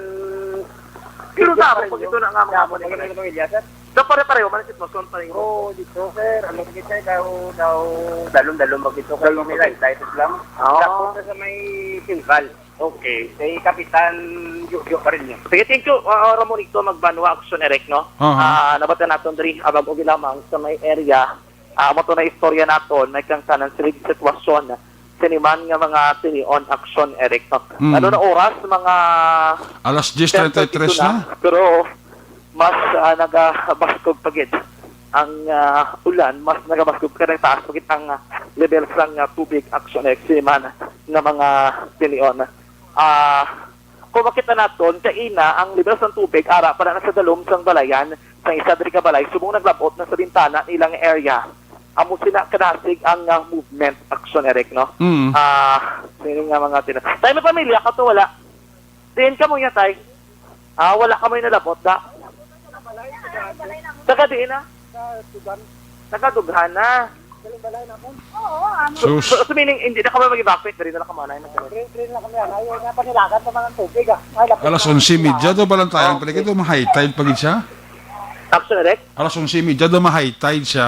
Pero Joseph damo Pareño. Pag ito na nga mga Damo, mga pag ito na pamilya, sir. So, pare-pareho man ang sitwasyon, pare. Oo, dito, sir. Ano, dito, sir, daw, daw, dalon-dalon mag ito. Dalon Kay may mag-, light, light lang. Oo. Tapos sa may sentral. Okay. Kay Kapitan Jojo pa rin yun. Sige, thank you, uh, Ramonito Magbanwa, Action Erect, no? Aha. Ah, nabatan naton diri, ah, bag-o lamang sa may area. Ah, amo to na istorya naton, may kangtanan sila sitwasyon. Siniman nga mga tinion, Action Erect, no? Mm. Ano na oras? Mga Alas diyes treinta y tres ten thirty-two na, na. Pero mas, ah, nagabaskog pa gid ang, ah, ulan, mas nagabaskog pa gid, taas pa gid ang, ah, level sang, ah, tubig, Action Erect, siniman nga mga tinion. Ah, kung makita naton, kaina ang level sang tubig, ara pa na sa dalom sang balayan, sang isa diri ka balay, subong naglabot na sa bintana nilang area. Amo sila kadasig ang, ah, movement, Action Erect, no? Mm. Ah, sini nga mga tina-, Tay, may pamilya ka to, wala? Diin kamo niya, tay? Ah, wala kamo yung nalabot, da? Taga diin na? Taga Dughan na. Sus. So, so, so meaning, hindi na kamo mag-evacuate, diri na lang kamo, anay na. Diri, diri na kami, anay. Ay, napanilagan pa man ang tubig, ah. Ay, lapit Alas na. Onse y media daw, Balantayan, Ah, pala okay. Ito, ma-high tide pa gid siya. Action Erect? Alas onse y media daw, ma-high tide siya.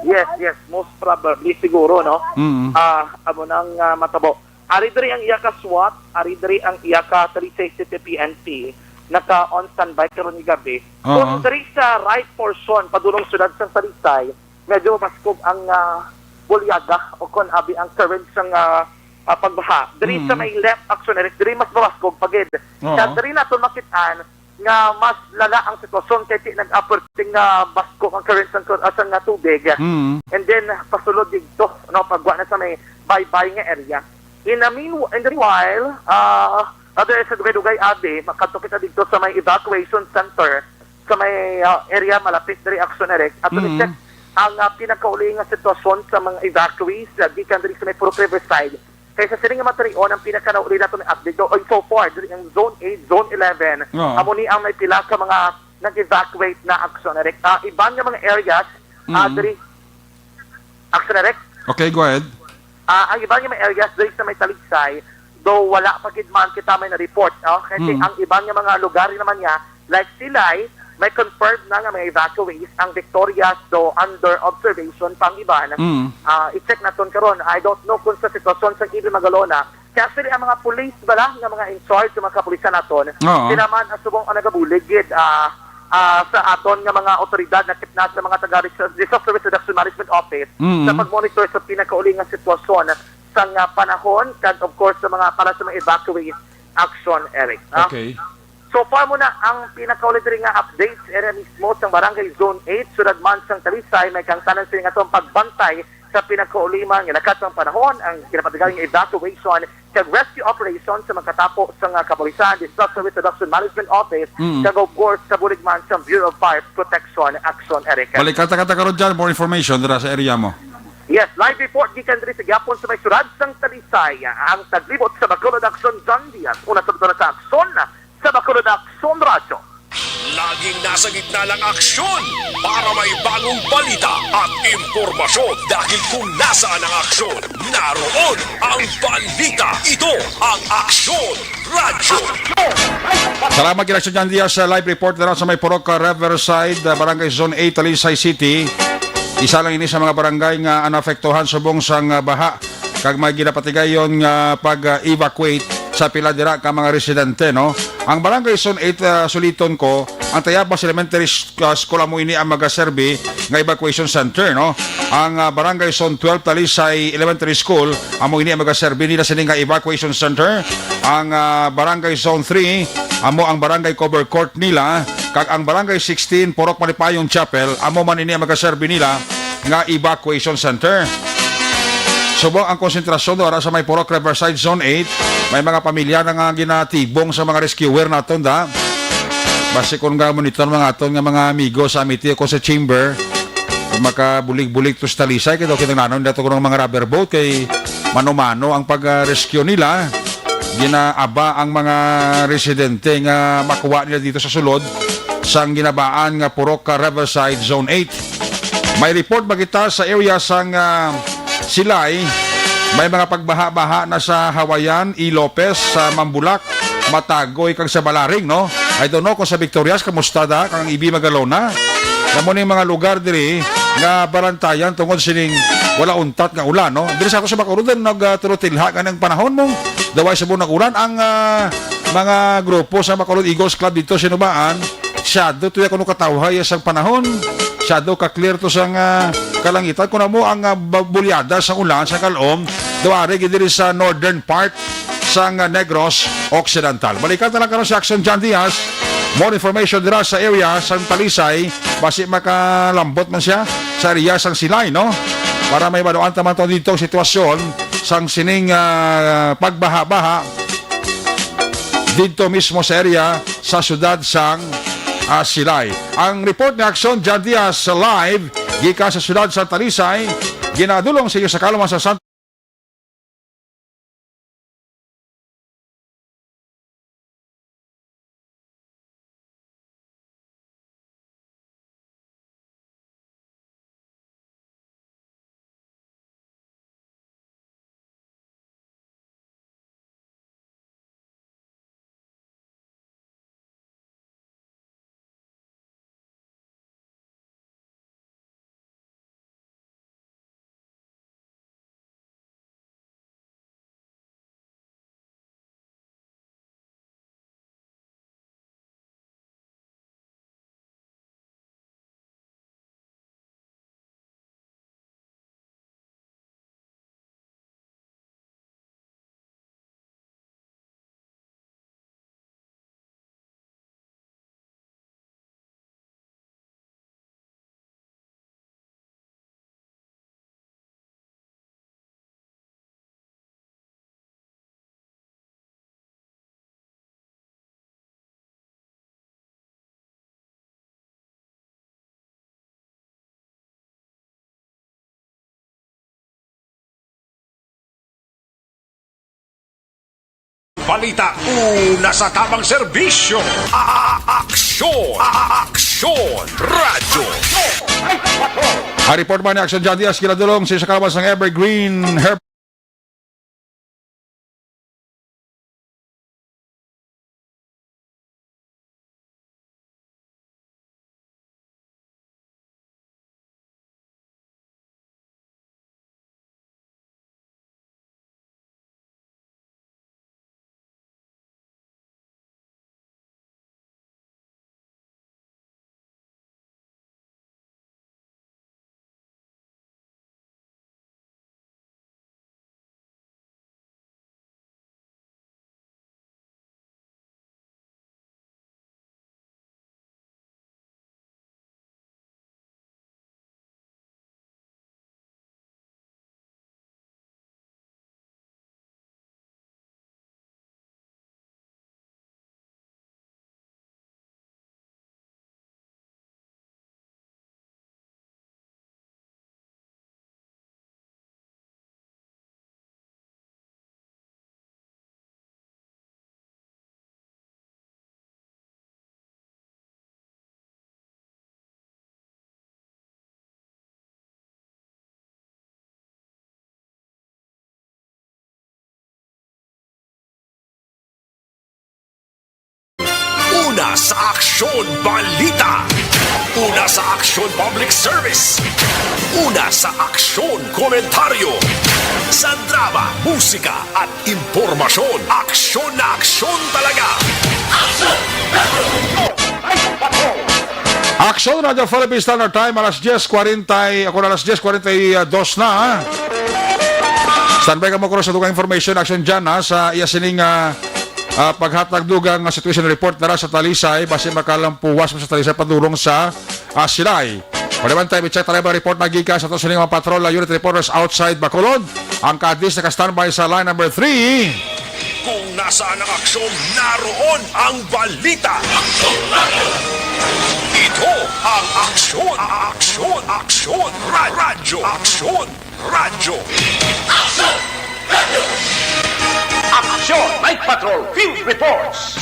Yes, yes, most probably, siguro, no? Mm. Ah, amo nang, ah, matabo. Ari diri ang iya ka SWAT, ari diri ang iya ka three sixty P N P, naka on standby karon ni gabi. Oo. Kung diri sa right portion, padulong siyudad sa Talisay, medyo mabaskog ang, ah, bulyaga o kon abi ang current sang, ah, ah, pagbaha. Diri sa Mm. may left, Action Erect, diri mas mabaskog pa gid. Oo. Sa diri naton makit-an, nga mas lala ang sitwasyon kay ti nag-aperting nga basko ang current sang, ah, sang nga tubig. Mm. And then, pasulod dito, no, pagwa na sa may baybay nga area. In a meanw-, in the meanwhile, ah, other sa dugay-dugay, abi, makadto kita dito sa may evacuation center, sa may, ah, area malapit diri, Action Eric. At Mm. check ang, ah, pinakauli nga sitwasyon sa mga evacuees, ah, gikan diri sa may Purok Riverside. Kay sa sining nga matarion, ang pinakanauli nato nga update daw, oy, so far, diri ang Zone eight, Zone eleven, Oo. amo ni ang may pila ka mga nag-evacuate na, Action Eric. Ah, iban nga mga areas, ah, Mm. diri, Action Eric? Okay, go ahead. Ah, ang iban nga mga areas diri sa may Talisay, though wala pa gid man kita may na-report, no? Kasi Mm. ang iban nga mga lugar naman niya, like Silay, may confirmed na nga mga evacuees. Ang Victorias, though under observation pa ang iban. Mm. Ah, i-check naton karon. I don't know kung sa sitwasyon sa Iloilo, Magalona. Kaya actually, ang mga police bala nga mga in charge sa mga kapulisan naton, Oo. sila man ang subong ang nagabulig gid, ah, ah, sa aton nga mga otoridad na kitna sa mga taga Dis-, Disaster Risk Reduction Management Office Mm. sa pagmonitor sa pinakauli nga sitwasyon sa nga panahon, kag of course sa mga para sa mga evacuees, Action Eric, ha? Okay. So far mo na ang pinakauli diri nga update sa area mismo sang Barangay Zone eight, siyudad man sang Talisay. May kahangtanan sini nga atong pagbantay sa pinakauli man nga lakat sang panahon, ang kinapatigayon nga evacuation kag rescue operation sa magkatapo sa nga kapulisan, Disaster Risk Reduction Management Office, Mm. kag of course, sa bulig man sa Bureau of Fire Protection, Action Eric. Balik kata kata karon dyan, more information dira sa area mo. Yes, live report gikan diri sa gihapon sa may siyudad sang Talisay. Ang taglibot sa Bacolod Action, John Diaz. Una sa sa Action, sa Bacolod Action Radyo. Laging nasa gitna ng aksyon para may bagong balita at impormasyon. Dahil kung nasaan ang aksyon, naroon ang balita. Ito ang Aksyon Radyo. Salamat kay Action John Diaz sa live report dira sa may Purok, uh, Riverside, uh, Barangay Zone eight, Talisay City. Isa lang ini sa mga barangay nga naapektuhan subong sang, uh, baha, kag may ginapatigayon nga pag-evacuate sa pila dira ka mga residente, no? Ang Barangay Zone eight, ah, suliton ko, ang Tayabas Elementary S-, ah, School amo ini ang magaserbi nga evacuation center, no? Ang, ah, Barangay Zone twelve Talisay Elementary School amo ini ang magaserbi nila sini nga evacuation center. Ang, ah, Barangay Zone three amo ang Barangay Cover Court nila, kag ang Barangay sixteen Purok Malipayon Chapel amo man ini ang magaserbi nila nga evacuation center. Subong ang konsentrasyon do ara sa may Purok Riverside Zone eight, may mga pamilya na nga ginatibong sa mga rescuer naton da. Basi kon ga-monitor mga aton nga mga amigo sa Amity o sa chamber, makabulig-bulig to sa Talisay, kay daw kinahanglanon nila to ng mga rubber boat, kay mano-mano ang pag-rescue nila. Ginaaba ang mga residente nga makuha nila dito sa sulod sang ginabaan nga Purok, ah, Riverside Zone eight. May report ba kita sa area sang, ah, Silay? May mga pagbaha-baha na sa Hawayan, E. Lopez, sa Mambulak, Matagoy, kag sa Balaring, no? I don't know kung sa Victorias, kamusta da, kang Ibi Magalona? Kamo ning mga lugar diri nga balantayan tungod sining wala untat nga ulan, no? Diri sa ako sa Bacolod, nag, ah, turutilha ka ng panahon mo. Daway sa bunag ulan ang, ah, mga grupo sa Bacolod Eagles Club dito sa Nubaan. Siyado to ya kuno katawhay sang panahon. Siyado ka clear to sang, ah, kalangitan. Kuno mo ang, ah, ba-, bulyada sa ulan sa kalom, duwari gid diri sa northern part sang, ah, Negros Occidental. Balikan na lang karon si Action John Diaz. More information dira sa area sang Talisay. Basi makalambot man siya sa area sang Silay, no? Para may maduan taman to dito ang sitwasyon sang sining, ah, pagbaha-baha dito mismo sa area sa siyudad sang, ah, Silay. Ang report ni Action John Diaz sa live gikan sa siyudad sa Talisay, ginadulong sa iyo sa Kaluma sa San Balita una sa tamang serbisyo. A-, a-, aksyon. A-, a-, aksyon. Radyo. Ang report man ni Action John Diaz, ginadulong sa isa ka lawas sang Evergreen Herb. Una sa Aksyon Balita. Una sa Aksyon Public Service. Una sa Aksyon Komentaryo. Sa drama, musika, at impormasyon, aksyon na aksyon talaga. Aksyon Radyo Philippine Standard Time, alas diez kwarenta, ako na alas diez kwarenta y dos na, ha? Standby kamo, Cruz, sa dugang information, aksyon dyan, ha, sa iya sining, ah, ah, paghatag dugang nga situation report dara sa Talisay, basi makalampuwas mo sa Talisay padulong sa, ah, Silay. Pwede man tayo i-check tayo ba report na gikan sa ato sining mga patrol, ah, unit reporters outside Bacolod. Ang Cadiz naka-standby sa line number three. Kung nasaan ang aksyon, naroon ang balita. Ito ang Aksyon, Aksyon, Aksyon, Ra-, Radyo, Aksyon, Radyo. Aksyon! Aksyon! Night Patrol Field Reports!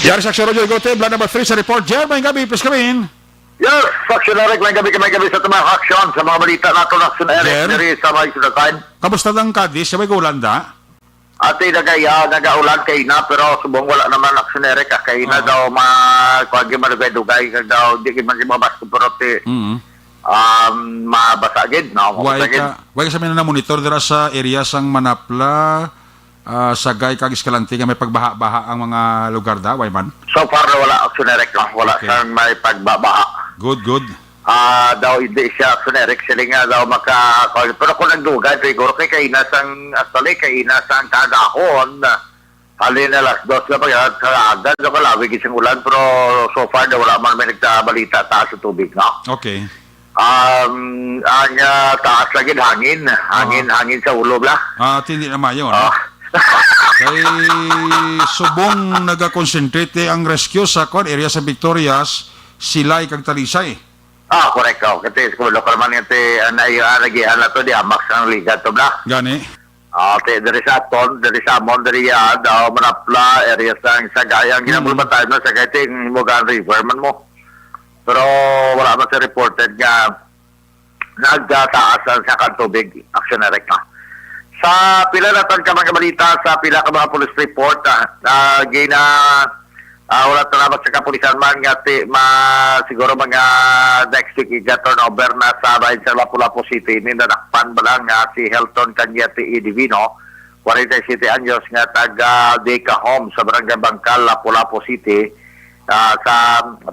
Yari sa Aksyon, Roger Gote, line number three sa report. Jer, may gabi, please come in. Yes, Aksyon Eric, may gabi, may gabi sa tumang aksyon sa mga balita nato na Aksyon Eric, Jer? Diri sa may Sudakan. Kamusta ang Cadiz? Siya may gulanda? Ate, nagaya, nagaulan kay na, pero subong wala naman Aksyon Eric, ah, kay na Oo. daw ma-, kuwan, madugay-dugay, kag daw, di man si mga basko, pero ti, Mm. um, mabasa gid, no? Way Mabasa gid. ka, way ka sa may namonitor dira sa area sang Manapla, ah, Sagay kag Escalante nga may pagbaha-baha ang mga lugar da, way man? So far, wala, Aksyon Eric, no? Wala Okay. sang may pagbabaha. Good, good. Ah, daw hindi siya, Aksyon Eric, sila nga daw maka-, pero kung nagdugay, siguro kay kaina sang, actually, kaina sang kagahon, halin alas dos na pa yan, sa aga, daw kalawig isang ulan, pero so far, daw wala man may nagtabalita taas sa tubig, no? Okay. Um, ang, ah, taas lagi, hangin. Hangin, Aha. hangin sa ulo, bla. Ah, tindi na mayo, no? Ah. Kay subong nagakonsentrate ang rescue sa kwan, area sa Victorias, Silay kag Talisay. Ah, correct, oh. Kasi kung local man yan, te, ah, na, ah, nagihan na to, di amak sang liga to, bla. Gani. Ah, te, diri sa aton, diri sa amon, diri ya, daw Manapla, area sang Sagay, ang Mm. ginamulbatan na Sagay, te, Mugan River man mo. Pero wala man sa reported nga nagtaas ang sa kang tubig, Aksyon Eric, no? Sa pila na tan ka mga balita, sa pila ka mga police report, ah, na gina, ah, wala tanabat sa kapulisan man nga ti, ma, siguro mga next week iga turnover na sa bahin sa Lapu-Lapu City, ni nadakpan ba lang nga si Helton Cañete y Divino, forty-seven anyos, nga taga Deca Home sa Barangay Bangkal, Lapu-Lapu City, ah, sa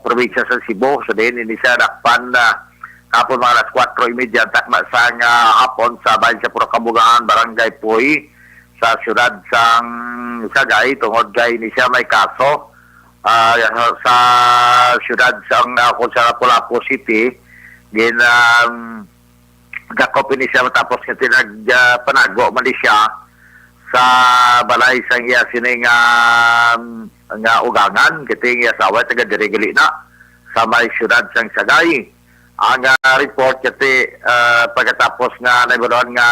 probinsya sa Cebu. So, din, ini siya dakpan na hapon mga alas kwatro y media, takna sa nga hapon sa bahin sa Purok Kabugaan, Barangay Puy, sa siyudad sang Sagay, tungod kay ini siya may kaso, ah, sa siyudad sang, ah, kung sa Lapu-Lapu City, gin, um, dakop ini siya matapos nga tinag, ah, panago man ni siya sa balay sang iya sining, ah, nga ugangan, kay ang iya asawa taga diri gali na sa may siyudad sang Sagay. Ang, ah, report kay, ah, pagkatapos nga nahibaluan nga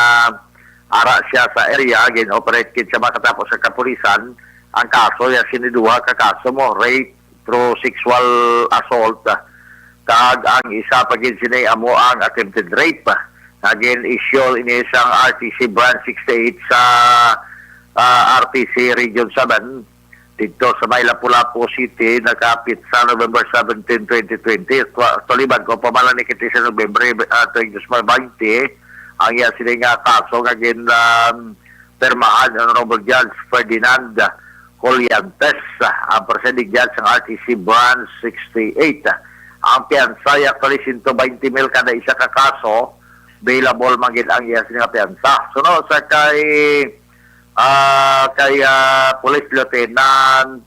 Ara siya sa area, gin-operate gid sa makatapo sa kapulisan ang kaso. Iya sini duha ka kaso mo, rape through sexual assault, ah, kag ang isa pa gid sini amo ang attempted rape, ah, nga gin-issue ini sang R T C Branch sixty-eight sa, ah, R T C Region seven dito sa may Lapu-Lapu City, nakapit sa November seventeen, twenty twenty. Actually, bag-o pa man lang ni kita sa November, ah, twenty twenty, ang iya sini nga kaso nga gin, um, pirmahan ni Honorable Judge Ferdinand Colliantes, ah, ang presiding judge sang R T C Branch sixty-eight. Ang piyansa ay actually sento baynte mil kada isa ka kaso. Bailable man gid ang iya sini nga piyansa. Suno sa kay, ah, kay, ah, Police Lieutenant,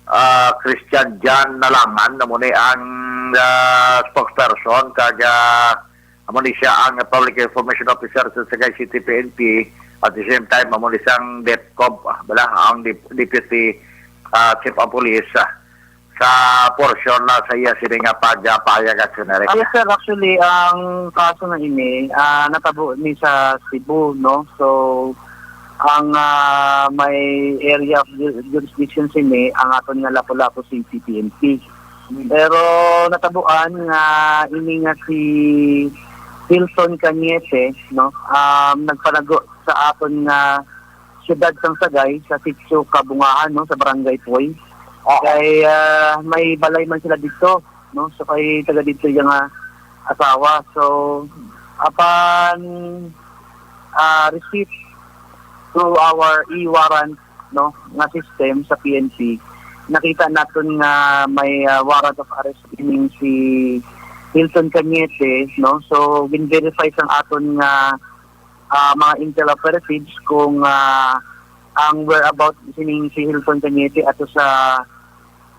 ah, Christian John Nalangan, amo ni ang, ah, spokesperson, kag, ah, amo ni siya ang Public Information Officer sa Sagay City P N P, at the same time, amo ni siyang DepCom, ah, bala, ang dep-, Deputy, ah, Chief of Police, ah, sa portion na sa iya sini nga pagpahayag, Action Eric. Yes, sir. Actually, ang kaso na ini, ah, natabo ni sa Cebu, no? So, ang, ah, may area of ju-, jurisdiction sini, ang aton nga Lapu-Lapu City P N P. Hmm. Pero natabuan nga ini nga si Hilton Cañete, no? Um, nagpanago sa aton nga siyudad sang Sagay, sa Sitio Kabungahan, no, sa Barangay Poy. Oo. Kay, ah, may balay man sila dito, no? So, kay taga dito yung, ah, asawa. So, upon, ah, receipt through our e-warrant, no, nga system sa P N P, nakita naton nga may, ah, warrant of arrest ining si Hilton Cañete, no? So, gin-verify sang aton nga, ah, mga intel operatives kung, ah, ang whereabouts sining si Hilton Cañete ato sa,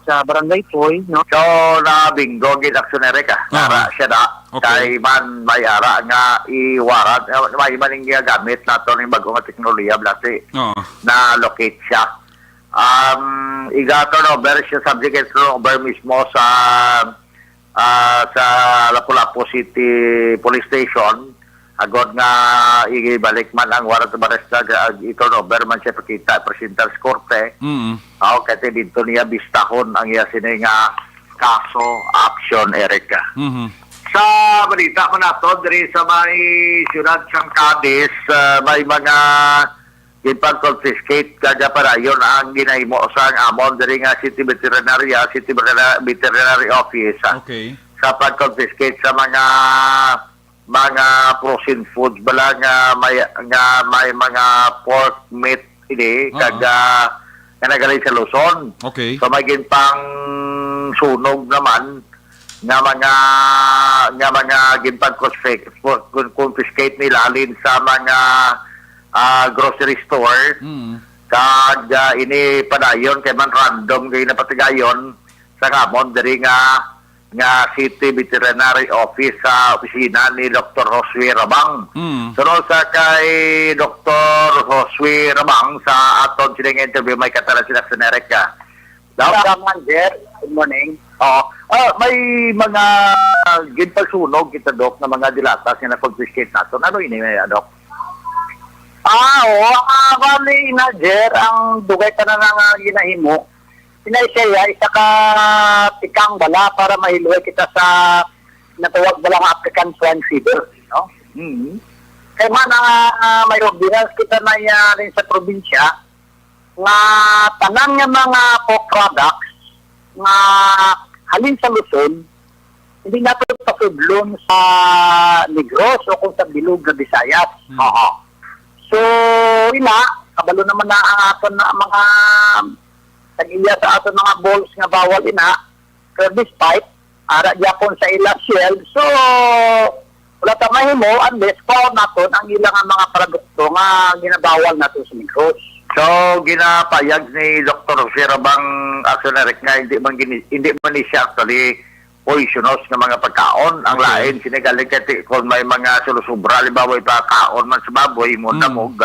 sa Barangay Poy, no? So, na-bingo gid, Action Eric, ah. Aha. Ara siya na. Okay. Kay man may ara nga e-warrant, eh, may man yung gamit nato ning bago nga teknolohiya, blasi. Oo. Na-locate siya. Um, iga-turnover siya, subject to turnover mismo sa, ah, sa Lapu-Lapu City Police Station. Agod nga ibalik man ang warrant of arrest, ag-, i-turnover man siya, pakita, presentar sa korte. Mm. Aw, kay dito niya bistahon ang iya sini nga kaso, Action Eric. Mhm. Sa balita man nato, diri sa may siyudad sang Cadiz, ah, may mga ginpag-confiscate kag padayon ang ginahimo sang amon diri nga City Veterinary, ah, City Veterina-, Veterinary Office, ah, Okay. sa pag-confiscate sa mga, mga frozen foods bala nga may, nga may mga pork meat ini, Oo. kag, ah, nga nagaling sa Luzon. Okay. So, may ginpangsunog naman nga mga, nga mga ginpag-confiscate, confiscate nila halin sa mga, ah, grocery store. Mm. Kag, ah, ini padayon kay man random kay napatigayon sa kamon diri nga, nga City Veterinary Office sa opisina ni Doktor Josue Rabang. Mm. Sunod sa kay Doktor Josue Rabang sa aton sining interview, may katalan sila sa Nereka. Daw? Sa Manger, good morning. Oo. Ah, may mga ginpagsunog kita, Doc, na mga dilatas nga na-confiscate nato. Ano ini, ah, Doc? Ah, oo. Ah, bali, ina, Jer, ang dugay pa na nga ginahimo, ina siya, isa ka tikang bala para mahiluway kita sa natawag bala nga African Swine Fever, no? Mhm. Kay man, ah, may ordinance kita na iya rin sa probinsya, nga tanan nga mga pork products nga halin sa Luzon, hindi nato pasudlon sa Negros o kung sa bilog nga Visayas. Hmm. Oo. So, ina, kabalo naman na ang aton na mga tag-iya sa aton mga balls nga bawal ina. Pero despite, ara gyapon sa ila shelves. So, wala ta mahimo unless kuhaon naton ang ila nga mga produkto nga ginabawal nato sa Negros. So, ginapayag ni Doktor Sirabang Asonarik nga hindi man gini, hindi man ni siya actually poisonous nga mga pagkaon. Ang Okay. lain, sinigaling kay ti-, kung may mga sulusubra, halimbawa, ipakaon man sa baboy, mo Mm. damog,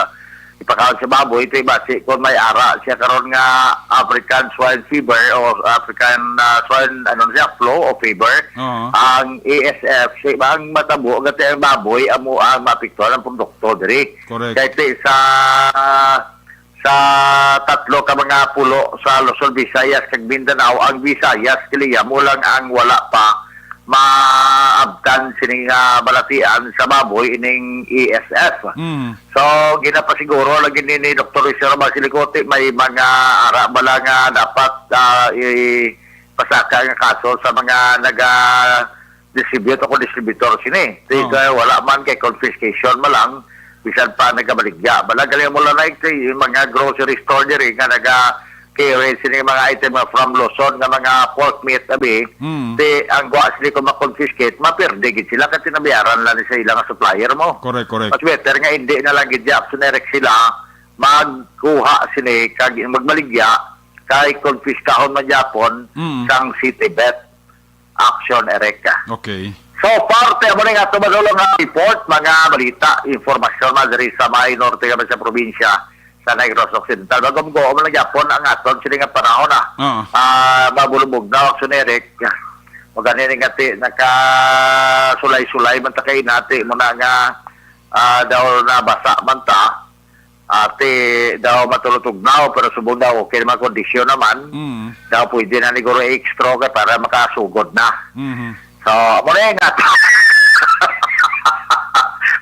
ipakaon sa baboy, ti basi kung may ara siya karon nga African swine fever o African, ah, swine, ano siya, flu o fever, Oo. ang A S F, si, ang matabo, nga ti ang baboy, amo ang maapektuhan ang produkto diri. Correct. Kay ti sa, sa tatlo ka mga pulo sa Luzon, Visayas, kag Mindanao, ang Visayas, kiliya mo lang ang wala pa maabtan sining, ah, balatian sa baboy ining A S F. Mm. So, ginapasiguro lagi ni, ni Doktor Luis Roma Silicote, may mga ara bala nga dapat, ah, ipasaka nga kaso sa mga naga-distribute o distributor sini. Ti, Oh. kay wala man kay confiscation man lang, bisan pa nagabaligya. Bala, gali mo lang na ito, yung mga grocery store diri nga naga-carry sini mga item nga from Luzon nga mga pork meat, abi, Hmm. ti ang gwa sila kung ma-confiscate, mapirde gid sila kasi nabayaran lang sa ilang supplier mo. Correct, correct. Mas better nga hindi na lang gid yapon na sila magkuha sini kag magbaligya kay konpiskahon man gyapon Mm. sang City Bet. Action, Eric. Okay. So far, ti amo ni nga ato madulong nga report, mga balita, informasyon man diri sa may norte kami sa probinsya sa Negros Occidental. Magumgo man lang gyapon ang aton sini nga panahon, ah. Oo. Ah, mabulubog na, Action Eric. Magani ni nga ti, nakasulay-sulay man ta kay nati mo na nga, ah, daw nabasa man ta. Ate, daw matulutugnaw, pero subong daw okay naman, kondisyon naman. Mm. Daw pwede na ni Guro i-extra kay para makasugod na. Mhm. So, amo na yun nga.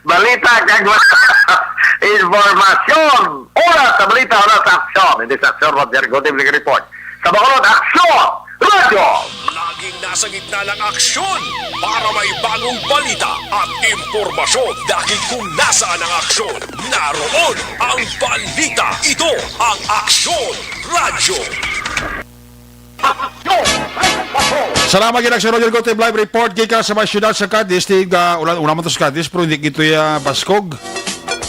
Balita kag informasyon. Oras sa balita, oras sa aksyon. Hindi sa aksyon, Roger Godin, report. Sa Bacolod, aksyon! Radyo! Laging nasa gitna ng aksyon para may bagong balita at impormasyon. Dahil kung nasaan ang aksyon, naroon ang balita. Ito ang Aksyon Radyo. Salamat gid, Aksyon Radyo Gotem Live Report gikan sa may siyudad sa Cadiz. Tig, ah, ulan, ulan man to sa Cadiz, pero hindi gito ya baskog.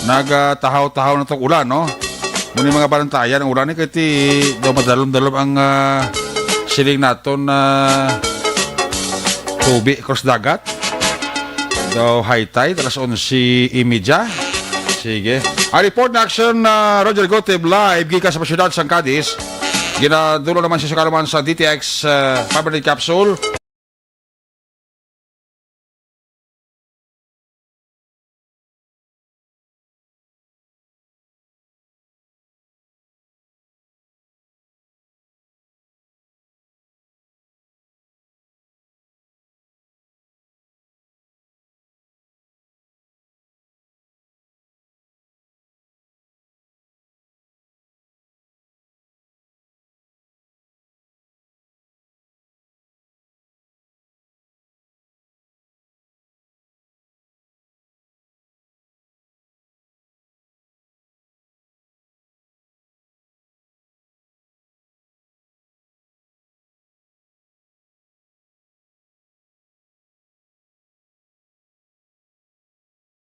Nagatahaw-tahaw na tong ulan, no? Muna yung mga balantayan, ang ulan ni kay ti daw madalom-dalom ang, ah, siling naton na tubi across dagat. Daw high tide, alas onse y media. Sige. Ang report na action na Roger Goteb live gikan sa syudad sang Cadiz. Ginadulo naman siya sa kaluman sa D T X, ah, five hundred capsule.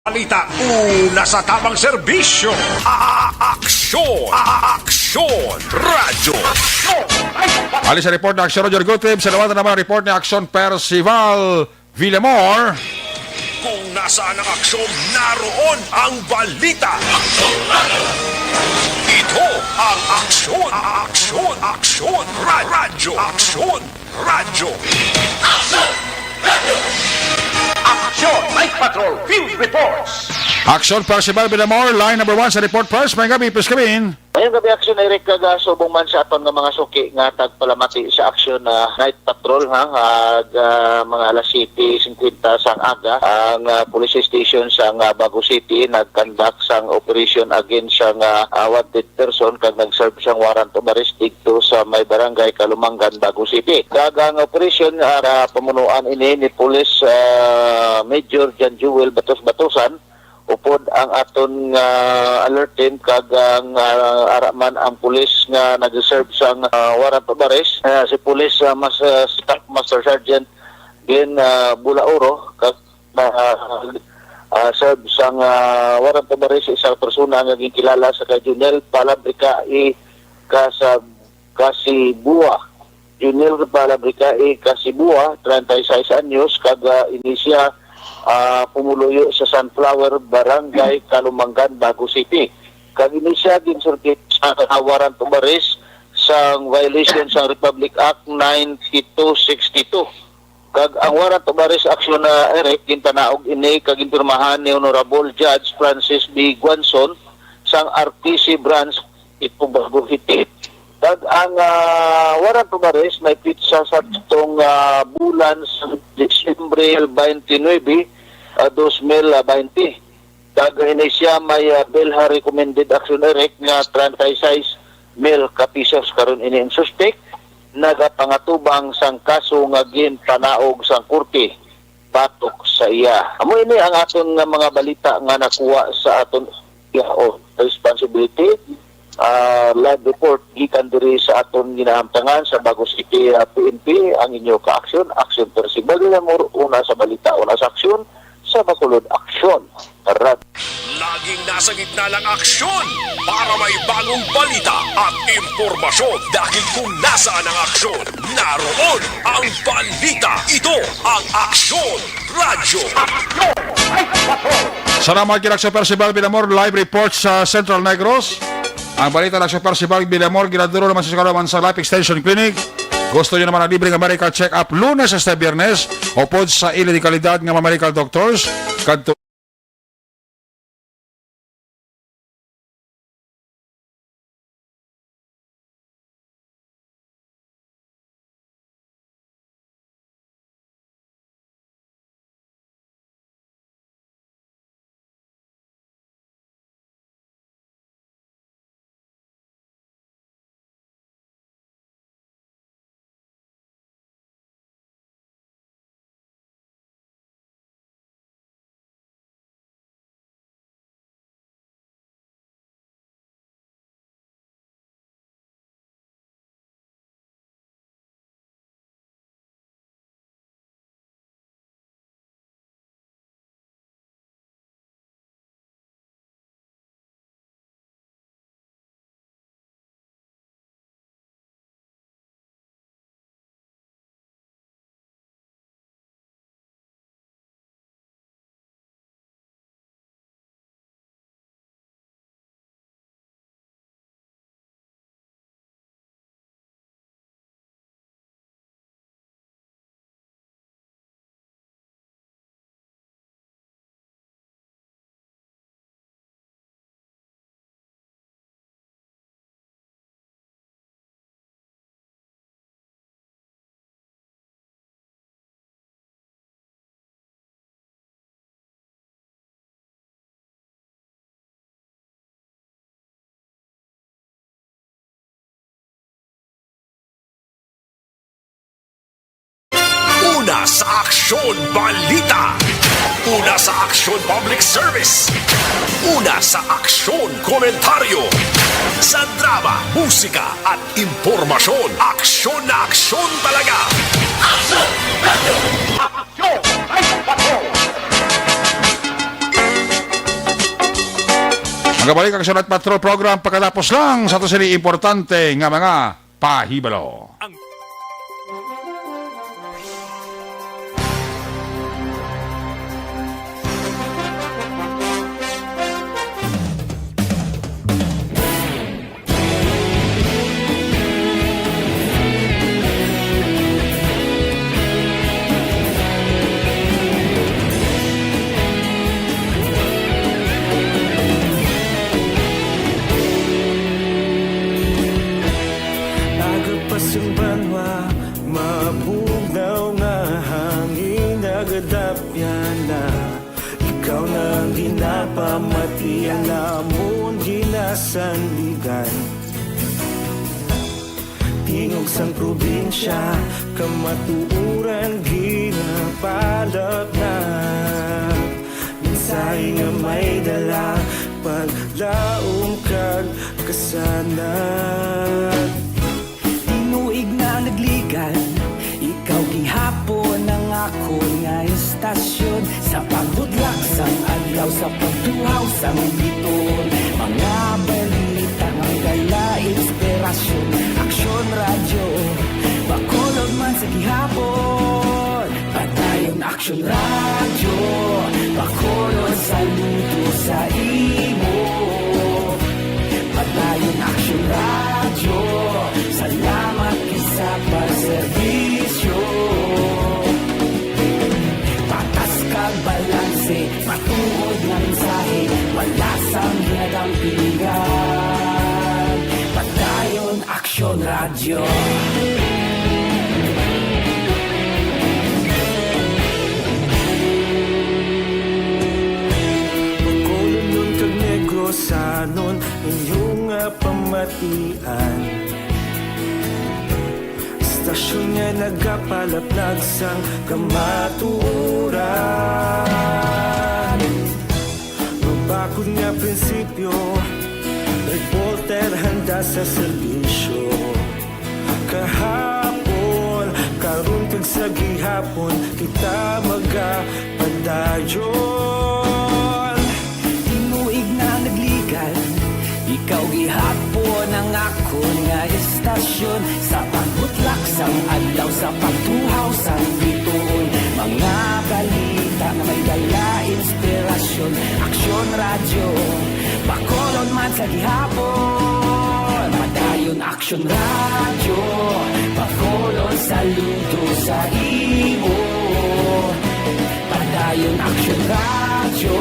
Balita, una sa tamang serbisyo. A-, a-, aksyon. A-, a-, aksyon. Radyo. Aksyon. Ali sa report na Aksyon, Roger Gutib. Sa naman naman report ni Aksyon Percival Villamor. Kung nasaan ang aksyon, naroon ang balita. Ito ang Aksyon, Aksyon, Aksyon, Ra-, Radyo, Aksyon, Radyo. Aksyon, Night Patrol, Field Reports. Aksyon, Percival Villamor, line number one sa report first. May gabi, please come in. Ngayong gabi, Aksyon Eric, kag, ah, subong man sa aton nga mga suki nga tagpalamati sa Aksyon, ah, Night Patrol, ha, ag, ah, mga alas siyete singkwenta sang aga, ang, ah, police station sang, ah, Bago City nagkandak sang operation against sang, ah, ah, wanted person kag nag-serve sang warrant of arrest didto sa may barangay Kalumangan, Bago City. Kag ang operation, ah, pamunuan ini ni Police, ah, Major John Jewel Batos Batosan, upod ang aton nga alert team kag ang, ah, ara man ang pulis nga nag-serve sang, ah, warrant of arrest, ah, si Police, ah, Mas-, ah, Staff Master Sergeant Glenn, ah, Bulaoro, kag, ah, ah, serve sang, ah, warrant of arrest sa isang persona nga ginkilala sa kay Junel Palabrica E. Casab-, Casibua. Junel Palabrica E. Casibua, treinta y seis anyos, kag, ah, ini siya, ah, pumuluyo sa Sunflower, Barangay Kalumangan, Bago City. Kag ini siya ginsulti sa warrant of arrest sang violation sang Republic Act ninety-two sixty-two. Kag ang warrant of arrest action na, Eric, gintanaog ini kag ginpirmahan ni Honorable Judge Francis B. Guanzon sang R T C Branch, Ito, Bago City. Kag ang, ah, warrant of arrest may pitsa sa pitong, ah, bulan sa Disyembre twenty-nine, ah, dos mil baynte. Kag ini siya may, ah, bilha recommended action, Eric, nga treinta y seis mil ka pisos. Karon ini ang suspek nagapangatubang sang kaso nga ginpanaog sang korte batok sa iya. Amo ini ang aton nga mga balita nga nakuha sa aton, o, responsibility, ah, live report gikan diri sa aton ginahamtangan sa Bago City, ah, P N P, ang inyo ka-aksyon, Aksyon Percival Villamor, una sa balita, una sa aksyon, sa Bacolod Aksyon. Rad- Laging nasa gitna ng aksyon para may bagong balita at impormasyon. Dahil kung nasaan ang aksyon, naroon ang balita. Ito ang Aksyon Radyo. Salamat kay Aksyon Percival Villamor, live report sa Central Negros. Ang balita na Aksyon Percival Villamor, ginaduro naman sa Eskwelahan sa Life Extension Clinic. Gusto niyo naman ang libre nga medical check-up Lunes hasta Biyernes, upod sa ila di kalidad nga mga medical doctors, kadto Una sa Aksyon Balita. Una sa Aksyon Public Service. Una sa Aksyon Komentaryo. Sa drama, musika, at impormasyon, aksyon na aksyon talaga. Aksyon! Aksyon! Aksyon! Aksyon! Magabalik ang Aksyon Radyo Patrol Program pagkatapos lang sa aton sini importante nga mga pahibalo. Ang Agapas ang banwa, mabugnaw nga hangin, nagadapyan na. Ikaw na ang ginapamati, ang amon ginasandigan. Tingog sang probinsya, kamatuoran ginapalapnag. Mensahe nga may dala, paglaom kag kasanag. Tinuig na nagligad, ikaw gihapon ang akon nga istasyon. Sa pagbudlak sang adlaw, sa pagtuhaw sang biton, mga balita nga dala inspirasyon. Aksyon Radyo, Bacolod man sa gihapon. Padayon Aksyon Radyo, Bacolod, saludo sa imo. Bacolodon kag Negrosanon, inyo nga pamatian. Istasyon nga nagapalaplag sang kamatuoran. Mabakod nga prinsipyo, reporter handa sa serbisyo. Kahapon, karon kag sa gihapon, kita magapadayon. Tinuig na nagligan, ikaw gihapon ang akon nga istasyon. Sa pagbutlak sang adlaw, sa pagtuhaw sang bituon, mga balita nga may dala inspirasyon. Aksyon Radyo, Bacolod man sa gihapon. Padayon Aksyon Radyo, Bacolod saludo sa imo. Padayon Aksyon Radyo,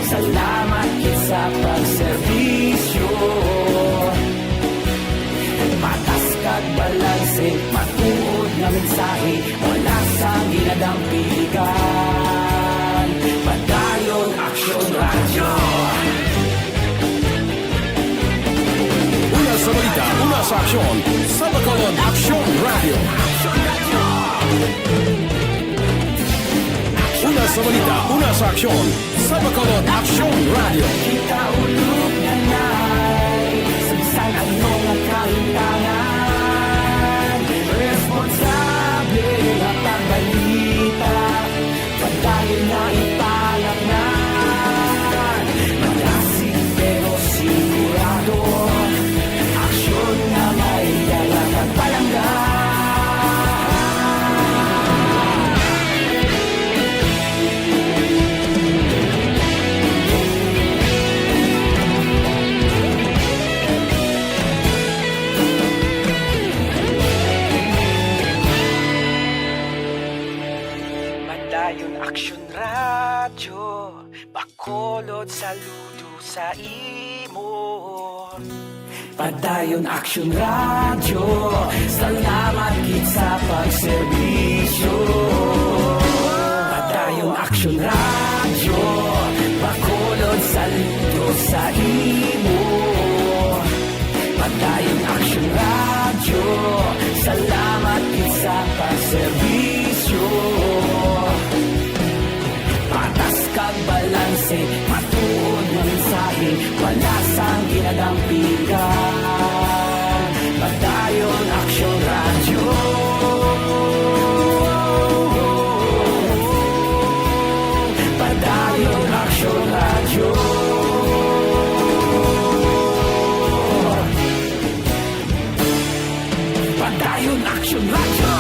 salamat gid sa pagserbisyo. Patas kag balanse, matuod nga mensahe, wala sang ginadampigan. Padayon Aksyon Radyo. Una sa balita, una sa aksyon, sa Bacolod Aksyon Radyo. Una sa balita, una sa aksyon, sa Bacolod Aksyon Radyo. Kita ulog na nay, sa bisan ano nga kahimtangan, responsable nga pagbalita. Padayon na ipalaknad, malasig pero sigurado. Aksyon nga may dala kag palangga. Padayon Aksyon Radyo, Bacolod saludo sa imo. Padayon Aksyon Radyo, salamat gid sa pagserbisyo. Padayon Aksyon Radyo, Bacolod saludo sa imo. Padayon Aksyon Radyo, salamat gid sa pagserbisyo. Patas kag balanse, matuod nga mensahe, wala sang ginadampigan. Padayon Aksyon Radyo. Padayon Aksyon Radyo. Padayon Aksyon Radyo.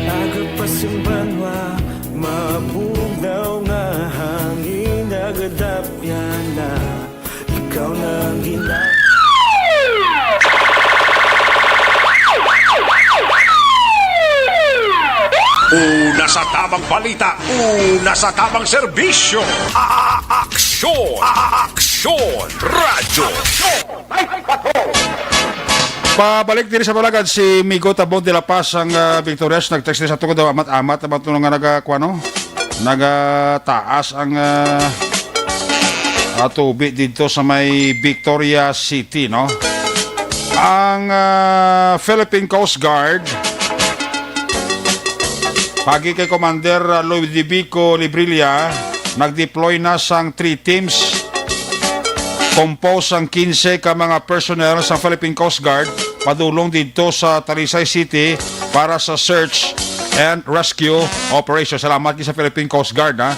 Aga pa sing banwa, mabugnaw nga hangin, nagadapyan na. Ikaw na ang gina- Una sa tamang balita, una sa tamang serbisyo. A-, aksyon, a-, aksyon, radyo. Pabalik diri sa Balagad, si Migo Tabon de la Paz ang, ah, victorious. Nag-text din sa tungod daw amat-amat naman ito nga naga-, kuwan, no? Nagataas ang, ah, ah, tubig dito sa may Victoria City, no? Ang, ah, Philippine Coast Guard, pagi kay Commander, ah, Ludovico Librilla, nag-deploy na sang three teams. Composed sang quince ka mga personnel sa Philippine Coast Guard padulong didto sa Talisay City para sa search and rescue operation. Salamat gid sa Philippine Coast Guard, ha,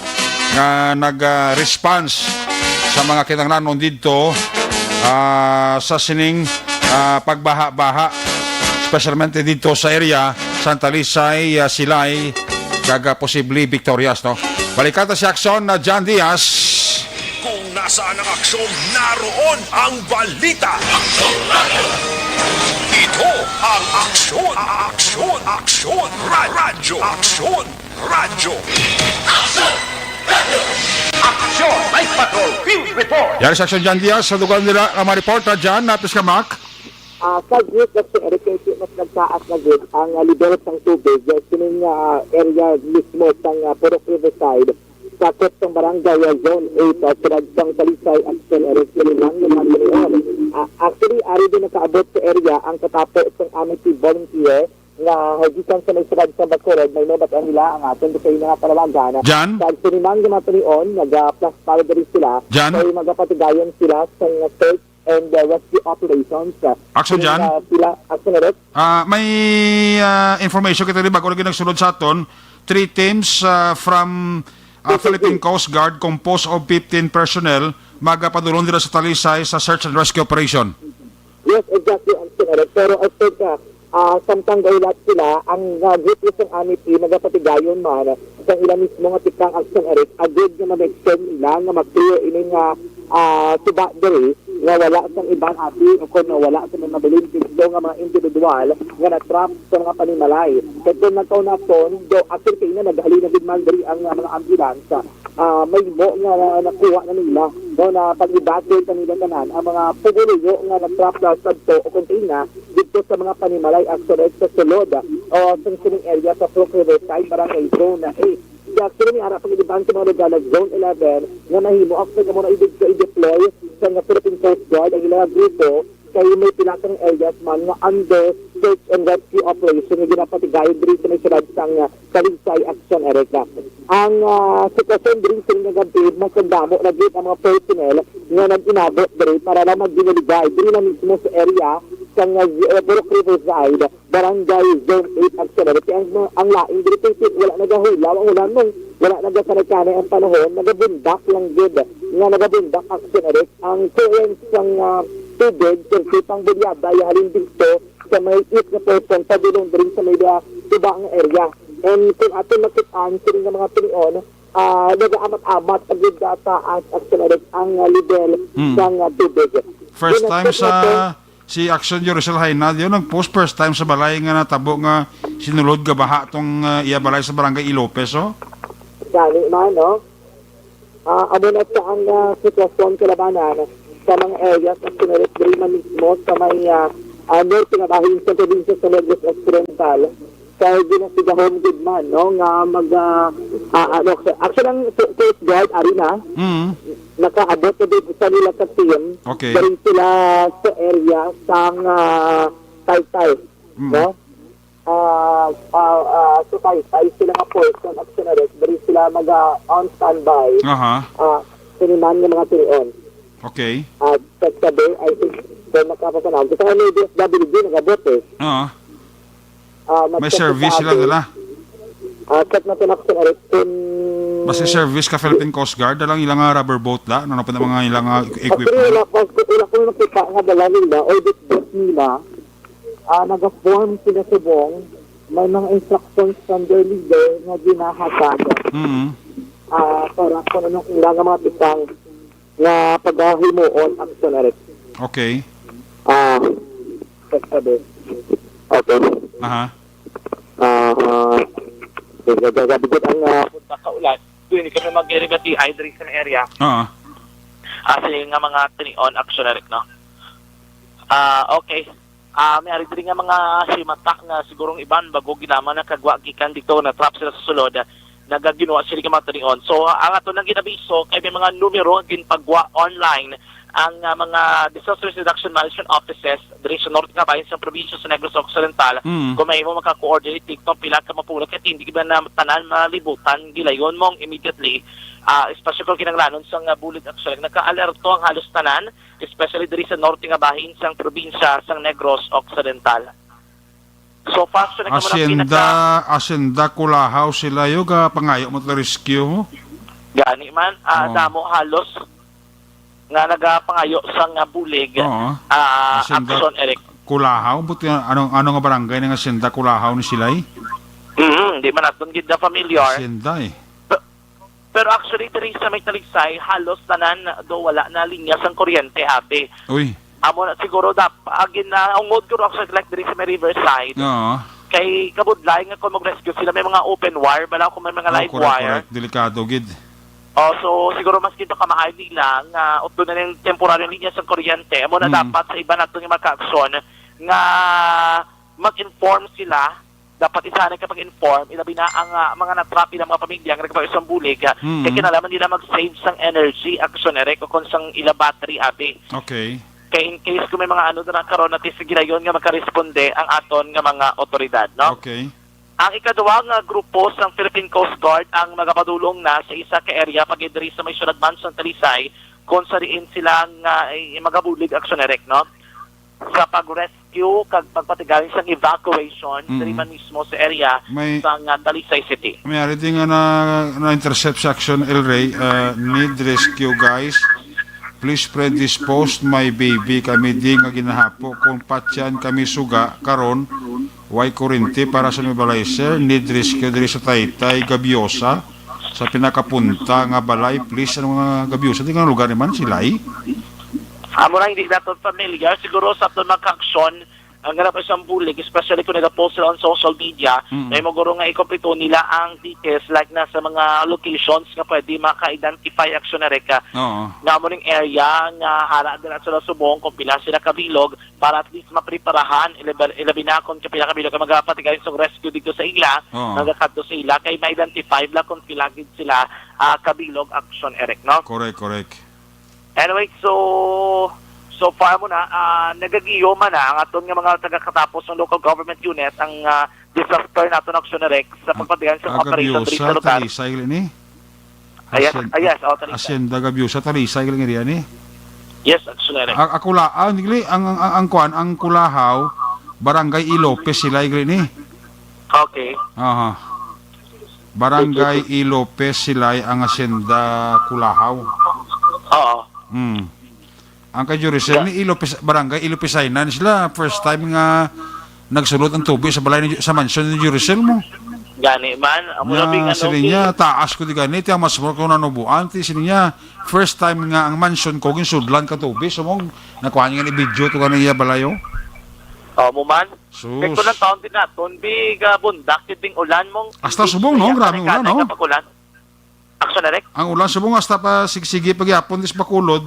nga nag, ah, response sa mga kinahanglanon didto, ah, sa sining ah, pagbaha-baha, especially dito sa area, Santa Lisay, ah, Silay, kag, ah, posible Victorias, no? Balikan ta si Action na John Diaz. Kung nasaan ang aksyon, naroon ang balita. Ito ang Aksyon, Aksyon, Aksyon, Ra-, Radyo, Aksyon, Radyo. Action! Action! Night Patrol Field Report! Yari sa Action John Diaz, sa dugang nila nga mga reporter dyan, napis ka, Mac? Ah, sa Great Lakson Area, kay mas nagtaas na gid ang, ah, level sang tubig, ah, sining, ah, area mismo sang, ah, Purok Riverside, sakop sang barangay, ah, Zone eight, ah, sulod sang Talisay Action Area, sining lang yung mga tinion. Ah, actually, ari din nakaabot sa area ang katapo sang Amity Volunteer nga gikan sa may sulod sa Bacolod, may nabat ang nila ang aton sa ila nga panawagan. Jan? Sa sining lang yung mga tinion, naga-plus pala diri sila. Jan? Kay magapatigayon sila sa search and, uh, rescue operations. Action Kung, dyan? uh, sila, action direct. Ah, may, ah, information kita rin bago lagi nagsulod sa aton. Three teams, ah, from, ah, Yes, Philippine yes. Coast Guard composed of fifteen personnel magapadulong dira sa Talisay sa search and rescue operation. Yes, exactly, action direct. Pero I think, uh, ah, samtang gaulat sila, ang, uh, group sa Amity, magapatigayon man sa ila mismo nga tikang action direct, agud nga ma-make sure nila nga ma-clear ini nga, ah, suba diri, nga wala sang iban ati o kung wala sa mga mabilin dito nga mga individual nga na-trap sa mga panimalay. Kay kung nagkaunaton, do, actually, kay na naghalin na gid man diri ang, ah, mga ambulance, ah, may mo nga nakuha na nila, no, na pag-evacuate na nila tanan ang mga pumuluyo nga na-trap sa sadto o container dito sa mga panimalay, actually, sa sulod, o sa sining area sa Purok Riverside, Barangay Zone eight. Kaya actually, may ara pang iban sa mga lugar na Zone eleven nga nahimo, actually, kamo na ibig sa i-deploy sa nga Philippine Coast Guard ang ilang grupo kay may pila ka areas man nga under search and rescue operation nga ginapatigayon diri sa may siyudad sang, ah, Talisay, Action Erica. Ang, ah, sitwasyon diri sa nga gabi, mas nagdamo na gid ang mga personnel nga nag-inabot diri para lang magdinaligay diri na mismo sa area sang, ah, Purok Riverside, Barangay Zone eight, Action Erica. Ang, ang lain diri, wala nagahulaw ang ulan, mong wala nagasanay-kanay ang panahon, nagabundak lang gid nga nagabundak, Action Erica. Ang current sang, ah, tubig, siyempre, pang bulyada, halin dito sa may east na portion, padulong diri sa may, ah, tuba nga area. And kung aton makit-an, sini nga mga tinion, ah, nagaamat-amat pa gid taas, Action Erica, ang, ah, level Hmm. sang, ah, tubig. First Yun, time sa natin. Si Action Jerusel Hainal, yun ang post, first time sa balay nga natabo nga sinulod nga baha tong, ah, iya balay sa Barangay Ilopez, oh. Gani man, no? Ah, amo na sa ang, ah, sitwasyon kalabanan sa mga areas na sinulit diri man mismo sa may, ah, ah, norte nga bahin sa probinsya sa Negros Occidental. Kay ginasigahom gid man, no, nga mag, ah, ah, ano, actually, ang Co-, Coast Guard, ari na, Mm. nakaabot na din sa nila ka team. Okay. Diri sila sa area sang, ah, Taytay, Mm. no? Ah, ah, ah, sa Taytay sila nga portion, Action Erica, diri sila mag, ah, on standby. Aha. Ah, siniman nga mga tinion. Okay. At sa tabi, I think, kung makapasanag, kasi may D S W D nag-abot, eh. Oo. Ah, May mag-check service sa sila atin. Dala. Ah, check natin, Action Erica, kung Basta service ka Philippine Coast Guard, dalang ilang nga rubber boat la, ano pa na mga ilang nga equ-, Actually, equipment. wala ko, wala ko nakita nga dala nila or bitbit nila. Ah, nag-form sila subong. May mga instructions from their leader nga ginahatag. Mm. Ah, para kung anong ilang nga mga tikang nga paghimuon, Action Erica. Okay. Ah, sabi. Okay. Aha. Ah, ah, gabi gud ang, ah, punta ka ulan. Doon kami mag-irigati ay diri sa area. Oo. Ah, sila nga mga tinion, Action Erica, no? Ah, okay. Ah, may ari diri nga mga himata nga sigurong iban bago ginaman nakagwa gikan dito, na-trap sila sa sulod, nagaginuwa sila nga mga tinion. So, ang ato nang ginabiso kay may mga numero nga ginpagwa online ang, ah, mga disaster reduction management offices diri sa norte nga bahin sa probinsya sa Negros Occidental. Mm. Kung may mo maka-coordinate dito, pila ka mapulot, kay hindi ba na tanan malibutan, gilayon mong immediately, ah, especially kung kinanglanon sa nga bullet action. Naka-alerto ang halos tanan, especially diri sa norte nga bahin sang probinsya sang Negros Occidental. So far, so nagkamo na Hacienda, pinaka- Hacienda Culahaw sila, yo, ga pangayo mo to rescue mo? Gani man, ah, Oo. damo halos. nga nagapangayo sang, ah, bulig, Oo. ah, Hacienda aksyon, Eric. Culahaw? Buti nga, ano, ano nga barangay na nga Hacienda Culahaw ni Silay? Mm, di man naton gid na familiar. Hacienda, eh. Pe-, pero actually, diri sa may Talisay, halos tanan do wala na linya sang kuryente, abi. Uy. Amo na siguro dap-, ah, ginaungod ko actually, like, diri sa may Riverside. Oo. Kay kabudlay nga kung mag-rescue sila, may mga open wire, bala kung may mga Oh, live correct, wire. Correct. Delikado gid. Oh, so siguro mas gito kamaayo nila nga utdo na ning temporaryong linya sa kuryente. Amo na Mm. dapat sa iba nato nga magkaaksyon nga mag-inform sila. Dapat isa na kapag-inform, ilabi na ang, ah, mga na-trap ilang mga pamilya nga nagpag-isang bulig, ah, Mm. kay kinahanglan nila mag-save sang energy, aksyon, Eric, o kung sang ila battery, abi. Okay. Kay in case kung may mga ano na karon, at least gilayon nga makaresponde ang aton nga mga otoridad, no? Okay. Ang ikaduha nga grupo sang Philippine Coast Guard ang magapadulong na sa isa ka area pagidiri sa may Syudad Manson, Talisay, kung sa diin sila nga, eh, magabulig, aksyon, Eric, no? Sa pag-rescue kag pagpatigayon sang evacuation Mm. diri man mismo sa area May sang, ah, Talisay City. May ari di nga na, na-intercept sa action, El Rey, uh, need rescue, guys. Please, friend, dispose my baby. Kami di nga ginahapo kung patyan kami suga karon. Way kurente para sa nebulizer. Need rescue diri sa Taytay, Gabiosa. Sa pinakapunta nga balay, please. Ano nga Gabiosa? Di nga lugar ni man, Silay? Amo na, hindi nato familiar. Siguro sa aton mga kaaksyon, ang ganap isang bulig, especially kung nag-post sila on social media, Mm. may maguro nga ikompleto nila ang details, like na sa mga locations nga pwede maka-identify, aksyon, Eric, Oo. nga amo ning area nga ara dira sila subong kung pila sila kabilog para at least mapreparahan, ilabi, ilabi na kung pila kabilog ang magapatigayon sa rescue dito sa ila, Oo. nagakadto sa ila, kay ma-identify nila kung pila gid sila, ah, kabilog, aksyon, Eric, no? Correct, correct. Anyway, so, so far mo na, ah, nagagiyoma na ang aton nga mga taga-katapos ng local government unit, ang, ah, disaster nato na aksyon, Eric, sa Ah, pagpatigayon sa ah, operation diri sa Gabiosa, lugar. Talisay, ni? Ayas, Hacienda, ayas, oh, Talisay. Hacienda Gabiosa, Talisay, gali nga diyan, eh. Yes, aksyon, Eric. A-, akula-, ah, hindi, ang, ang, ang, ang kuan, ang Culahaw, Barangay E. Lopez sila, gali ni. Okay. Aha. Barangay E. Lopez sila ang Hacienda Culahaw. Oo. Hmm. Ang kay Juricel Ga- ni E. Lopez, Barangay E. Lopez Island sila, first time nga nagsulod ang tubig sa balay ni, sa mansyon ni Juricel mo. Gani man, amo Nga, na bing ano, sini bi- niya, taas ko di gani, tiya mas mo ko nanubuan, ti sini niya, first time nga ang mansyon ko ginsudlan ka tubig, so mong nakuha niya ni video to gani iya balay, oh. Oh, mo man? Sus. Kay kulang taon din naton, big, ah, bundak, gid ding ulan mong Hasta subong, no? Kaya Grabing ulan, kanay-kanay no? Nga pag-ulan. Action direct? Ang ulan subong hasta pa sigsigi pagyapon dis Bacolod.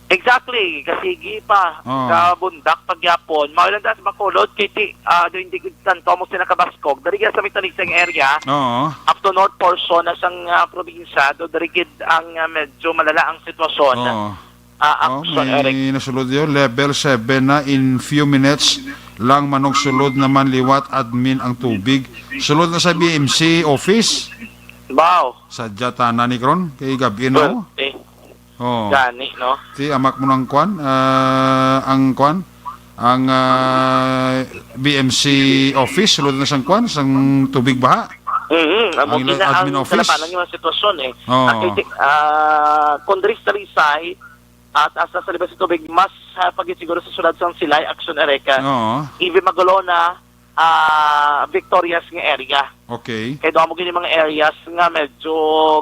Exactly, kasigi pa. Oo. Sa bundak pagyapon. Maulan ta sa Bacolod, kay ti, ah, do hindi gud tanto mo sila kabaskog. Dari sa may Talisay area, Oo. Up to north portion na sang, ah, probinsya, do dari gid ang, ah, medyo malala ang sitwasyon. Oo. Ah, Oh, action, may Eric. Nasulod yun. Level seven na, in few minutes lang manugsulod naman liwat admin ang tubig. Sulod na sa B M C office. Wow. Sadya tanan ni Kron, kay gabi, no? Swerte. Oh. Gani, no? Ti, amak mo ng kwan, ah, ang kwan, ang, ah, B M C office, sulod na sang kwan, sang tubig baha. Mhm, amo Ang gina-, ang admin office. Kalabanan yung mga sitwasyon, eh. Oo. Ang kay, ah, kung diri sa Talisay, at asa sa libas sa tubig, mas, ah, pag siguro sa sulod sang Silay, action, Eric, ah. Oo. Even Magalona, ah, Victorias nga area. Okay. Kay doon mo gini mga areas nga medyo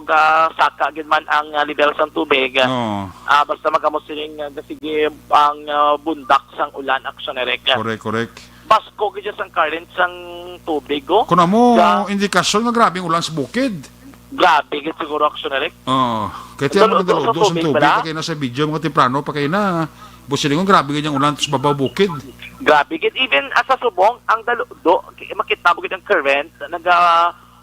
ga-, saka gid man ang, ah, level sang tubig. Oo. Ah, basta magamo siling, ah, sige ang, ah, bundak sang ulan, action, Eric. Correct, correct. Basko gid siya sang current sang tubig, oh. Kung amo, Ga- indikasyon nga grabe ang ulan sa bukid. Grabe gid siguro, action, Eric. Oo. Kaya tiyan Daludo mga daludo sa sa tubig tubig, pala? Kaya na sa video, mga temprano, pa kaya na, busilingon, grabe gid ang ulan sa babaw bukid. Grabe gid. Even, ah, sa subong, ang daludo, ki-, makita mo gid ang current, naga,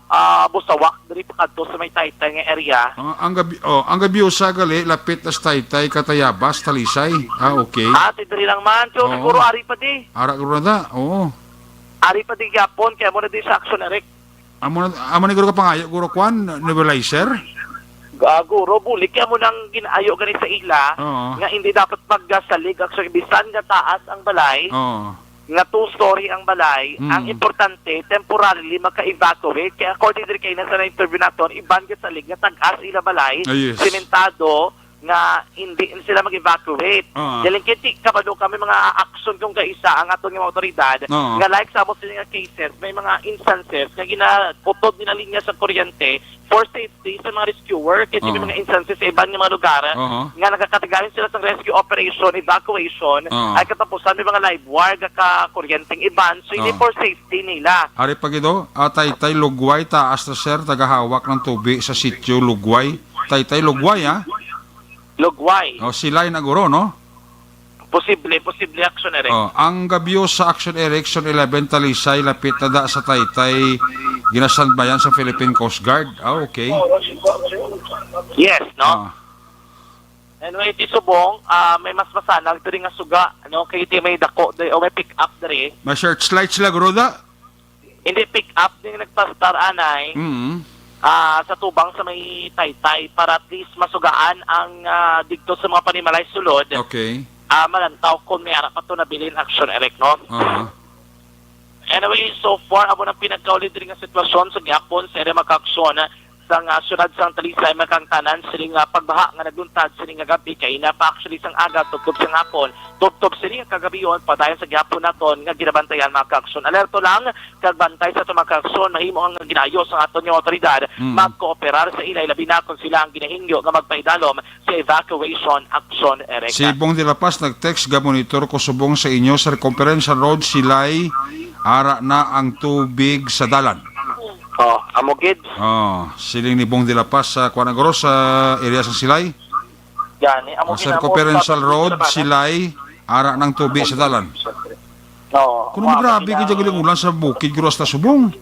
ah, busawak diri pa kadto sa may Taytay nga area. Ah, ang gabi, oh, ang gabi usa gali, lapit na sa Taytay, Katayabas, Talisay. Ah, okay. Ah, ti diri lang man. So, Oo. Siguro ari pa di. Ara, guro na ta. Oo. Ari pa di gyapon, kaya mo na di sa action, Eric. Amo na, amo ni guro ka pangayo, guro kwan, nebulizer? Ah, guro, bulig kaya mo nang ginayo gani sa ila Oo. Nga hindi dapat magsalig. Actually, bisan nga taas ang balay, Oo. Nga two-story ang balay, Mm. Ang importante, temporarily maka-evacuate. Kaya according diri kay na sa interview naton, iban ka salig nga tag-as ila balay, Ah, yes. Sementado, nga hindi sila mag-evacuate. Ah. Galing kay ti-, kabalo kami mga action kung kaisa ang aton nga mga otoridad Oo. nga like sa amo sila nga cases, may mga instances nga ginautod nila linya sa kuryente for safety sa mga rescuer. Kasi may Oo. mga instances sa iban nga mga lugar Oo. nga nagakatigayon sila sa rescue operation, evacuation, Oo. ay katapusan may mga live wire nga ka kuryenteng iban. So, hindi Oo. for safety nila. Ari pa gid, oh, ah, Taytay Lugway, taas na, sir, tagahawak ng tubi sa sitio Lugway. Taytay Lugway, ah. Lugway. Oh, sila yung naguro, no? Posible, posible, Action Eric. Oh, ang gabyo sa Action Eric, Zone eleven, Talisay, lapit na da sa Taytay, ginasandbayan sa Philippine Coast Guard. Ah, okay. Yes, no? Ah. Anyway, ti subong, ah, may mas masanag diri nga suga, no? Kay ti may dako diri o may pick up diri. May searchlight sila, guro, da? Hindi, pick up din nagpastar anay. Mm. Ah, sa tubang sa may Taytay para at least masugaan ang, ah, digto sa mga panimalay sulod. Okay. Ah, malantaw kung may ara pa to nabilin, Action Eric, no? Aha. Anyway, so far, amo nang pinagkauli diri nga sitwasyon sa gihapon sa area, mga kaaksyon, sang, ah, siyudad sang Talisay, mga kaangtanan, sining, ah, pagbaha nga nagluntad sining nga gabi kay napa actually sang aga tubtob sang hapon, tubtob sining nga kagabion, padayon sa gihapon naton nga ginabantayan, mga kaaksyon. Alerto lang kag bantay sa aton, mga kaaksyon, mahimo ang ginayo sang aton nga awtoridad Mm. magkooperar sa ila, ilabi na kung sila ang ginahingyo nga magpaidalom sa evacuation action, Eric. Si Bong de la Paz nag-text, "Ga-monitor ko subong sa inyo, sir, Conferencial Road, Silay, ara na ang tubig sa dalan." Oh, amo gid. Oh, siling ni Bong de la Paz sa kuan, guro, sa area sa Silay. Gani, amo Oh, gid sir, amo Conferencial sa Road, sa dalan. Silay, ara ng tubi sa dalan. Oo, Kuno amo grabe gid gid ang ulan sa bukid, guro, hasta subong.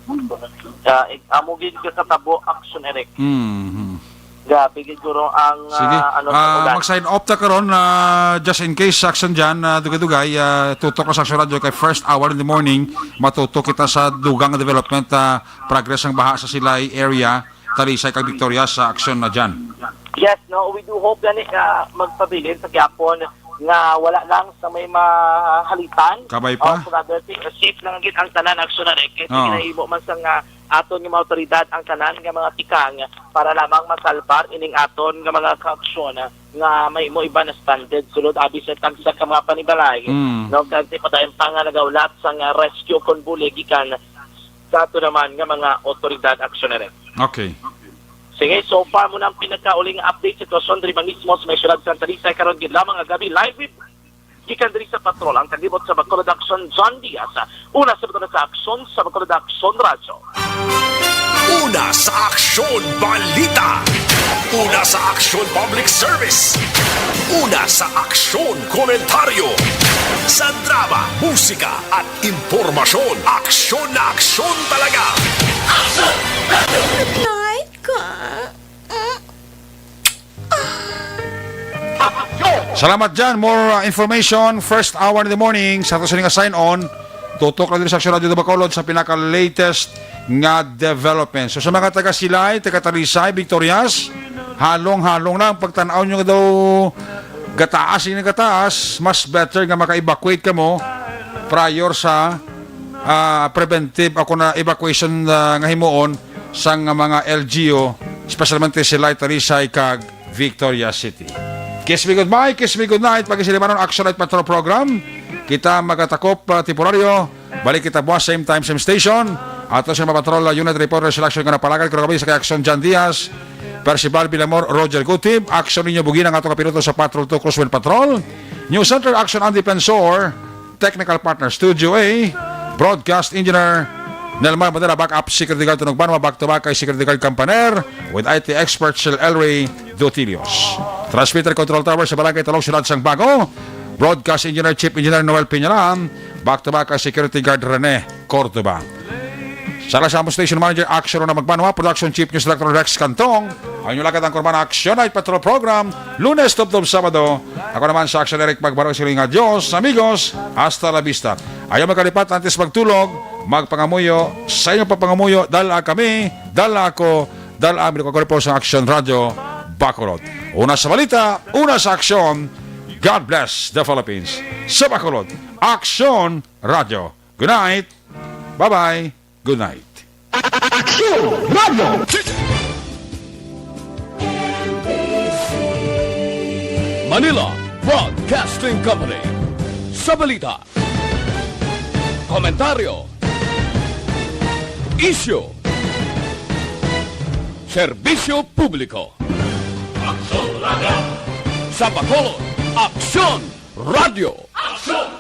Ah, ik-, amo gid ka katabo, Action Eric. Mhm. Grabe gid, guro, ang, Sige. ah, ano, sa Ah, ulan. Mag-sign off ta karon, ah, just in case, Action Jan, ah, dugay-dugay, ah, tutok na sa Action Radio kay first hour in the morning, matutok kita sa dugang nga development, ah, progress sang baha sa Silay area, Talisay kag Victoria sa Action na Jan. Yes, no, we do hope gani nga magpabilin sa gihapon nga wala lang sa may mahalitan. Kabay pa? O, kung other thing, safe lang gid ang tanan, Action Eric. Kay Oo. ginahimo man sa nga aton nga mga awtoridad ang tanan nga mga tikang para lamang masalbar ining aton nga mga kaaksyon nga may mo iba na stranded sulod abi sa tagsa ka mga panimalay. Mm. No, kag ti padayon pa nga nagaulat sa nga rescue convoy gikan sa ato naman nga mga awtoridad, Action Eric. Okay. Sige, so far mo na ang pinakauling update sitwasyon diri man mismo sa may siyudad sa Talisay karon gid lamang nga gabi. Live with gikan diri sa patrol ang kalibot sa Bacolod Action, John Diaz. Una sa Bacolod sa Action, sa Bacolod Action Radyo. Una sa Aksyon Balita. Una sa Aksyon Public Service. Una sa Aksyon Komentaryo. Sa drama, musika, at impormasyon, aksyon na aksyon talaga. Night ka. Salamat dyan. More, uh, information first hour in the morning. Sa ato sini nga sign on, tutok na din sa Aksyon Radio de Bacolod sa pinaka-latest nga development. So, sa mga taga Silay, taga Talisay, Victorias, halong-halong na ang pagtanaw nyo daw gataas, ini gataas, mas better nga maka-evacuate kamo prior sa, ah, preventive ako na evacuation, ah, nga himuon sang mga L G U, especialmente Silay, Talisay, kag Victoria City. Kiss me goodbye, kiss me goodnight. Pag-isilimanon, Action Night Patrol Program. Kita magatakop, ah, temporaryo. Balik kita buwas, same time, same station. Ato sa mga patrol, ah, unit reporter sila, Action nga napalagad. Kung kami sa kay Action John Diaz, Percival Bilamor, Roger Gutib. Action ninyo, bugi ng ato kapiloto sa Patrol two Crosswind Patrol. News Center, Action Andy Pensor. Technical partner, Studio A, broadcast engineer, Nelmar Madera, backup security guard, Tunog Banwa, back to back kay security guard, Campaner, with I T expert, Sir Elry Dutilios. Transmitter control tower sa Barangay Talong, Siyudad sang Bago, broadcast engineer, Chief Engineer Noel Piñaran, back to back kay security guard, Rene Cordoba. Sa sa among station manager, Action na Magbanwa, production chief, news director, Rex Cantong. Ang inyong lagad ang Kurban Action Night Patrol Program, Lunes tubtob Sabado. Ako naman sa Action Eric Magbanwa, siling nga, "Adios, amigos, hasta la vista." Ayaw magkalipat, antes magtulog, magpangamuyo. Sa inyong pagpangamuyo, dala kami, dala ako, dala ang Milikon Corpo sa Action Radio Bacolod. Una sa balita, una sa aksyon. God bless the Philippines. Sa Bacolod, Action Radio. Good night. Bye-bye. Good night. Action Radio. Manila Broadcasting Company. Sa balita, komentaryo, isyu, serbisyo publiko. Aksyon Radio. Sa Bacolod, Aksyon Radio. Aksyon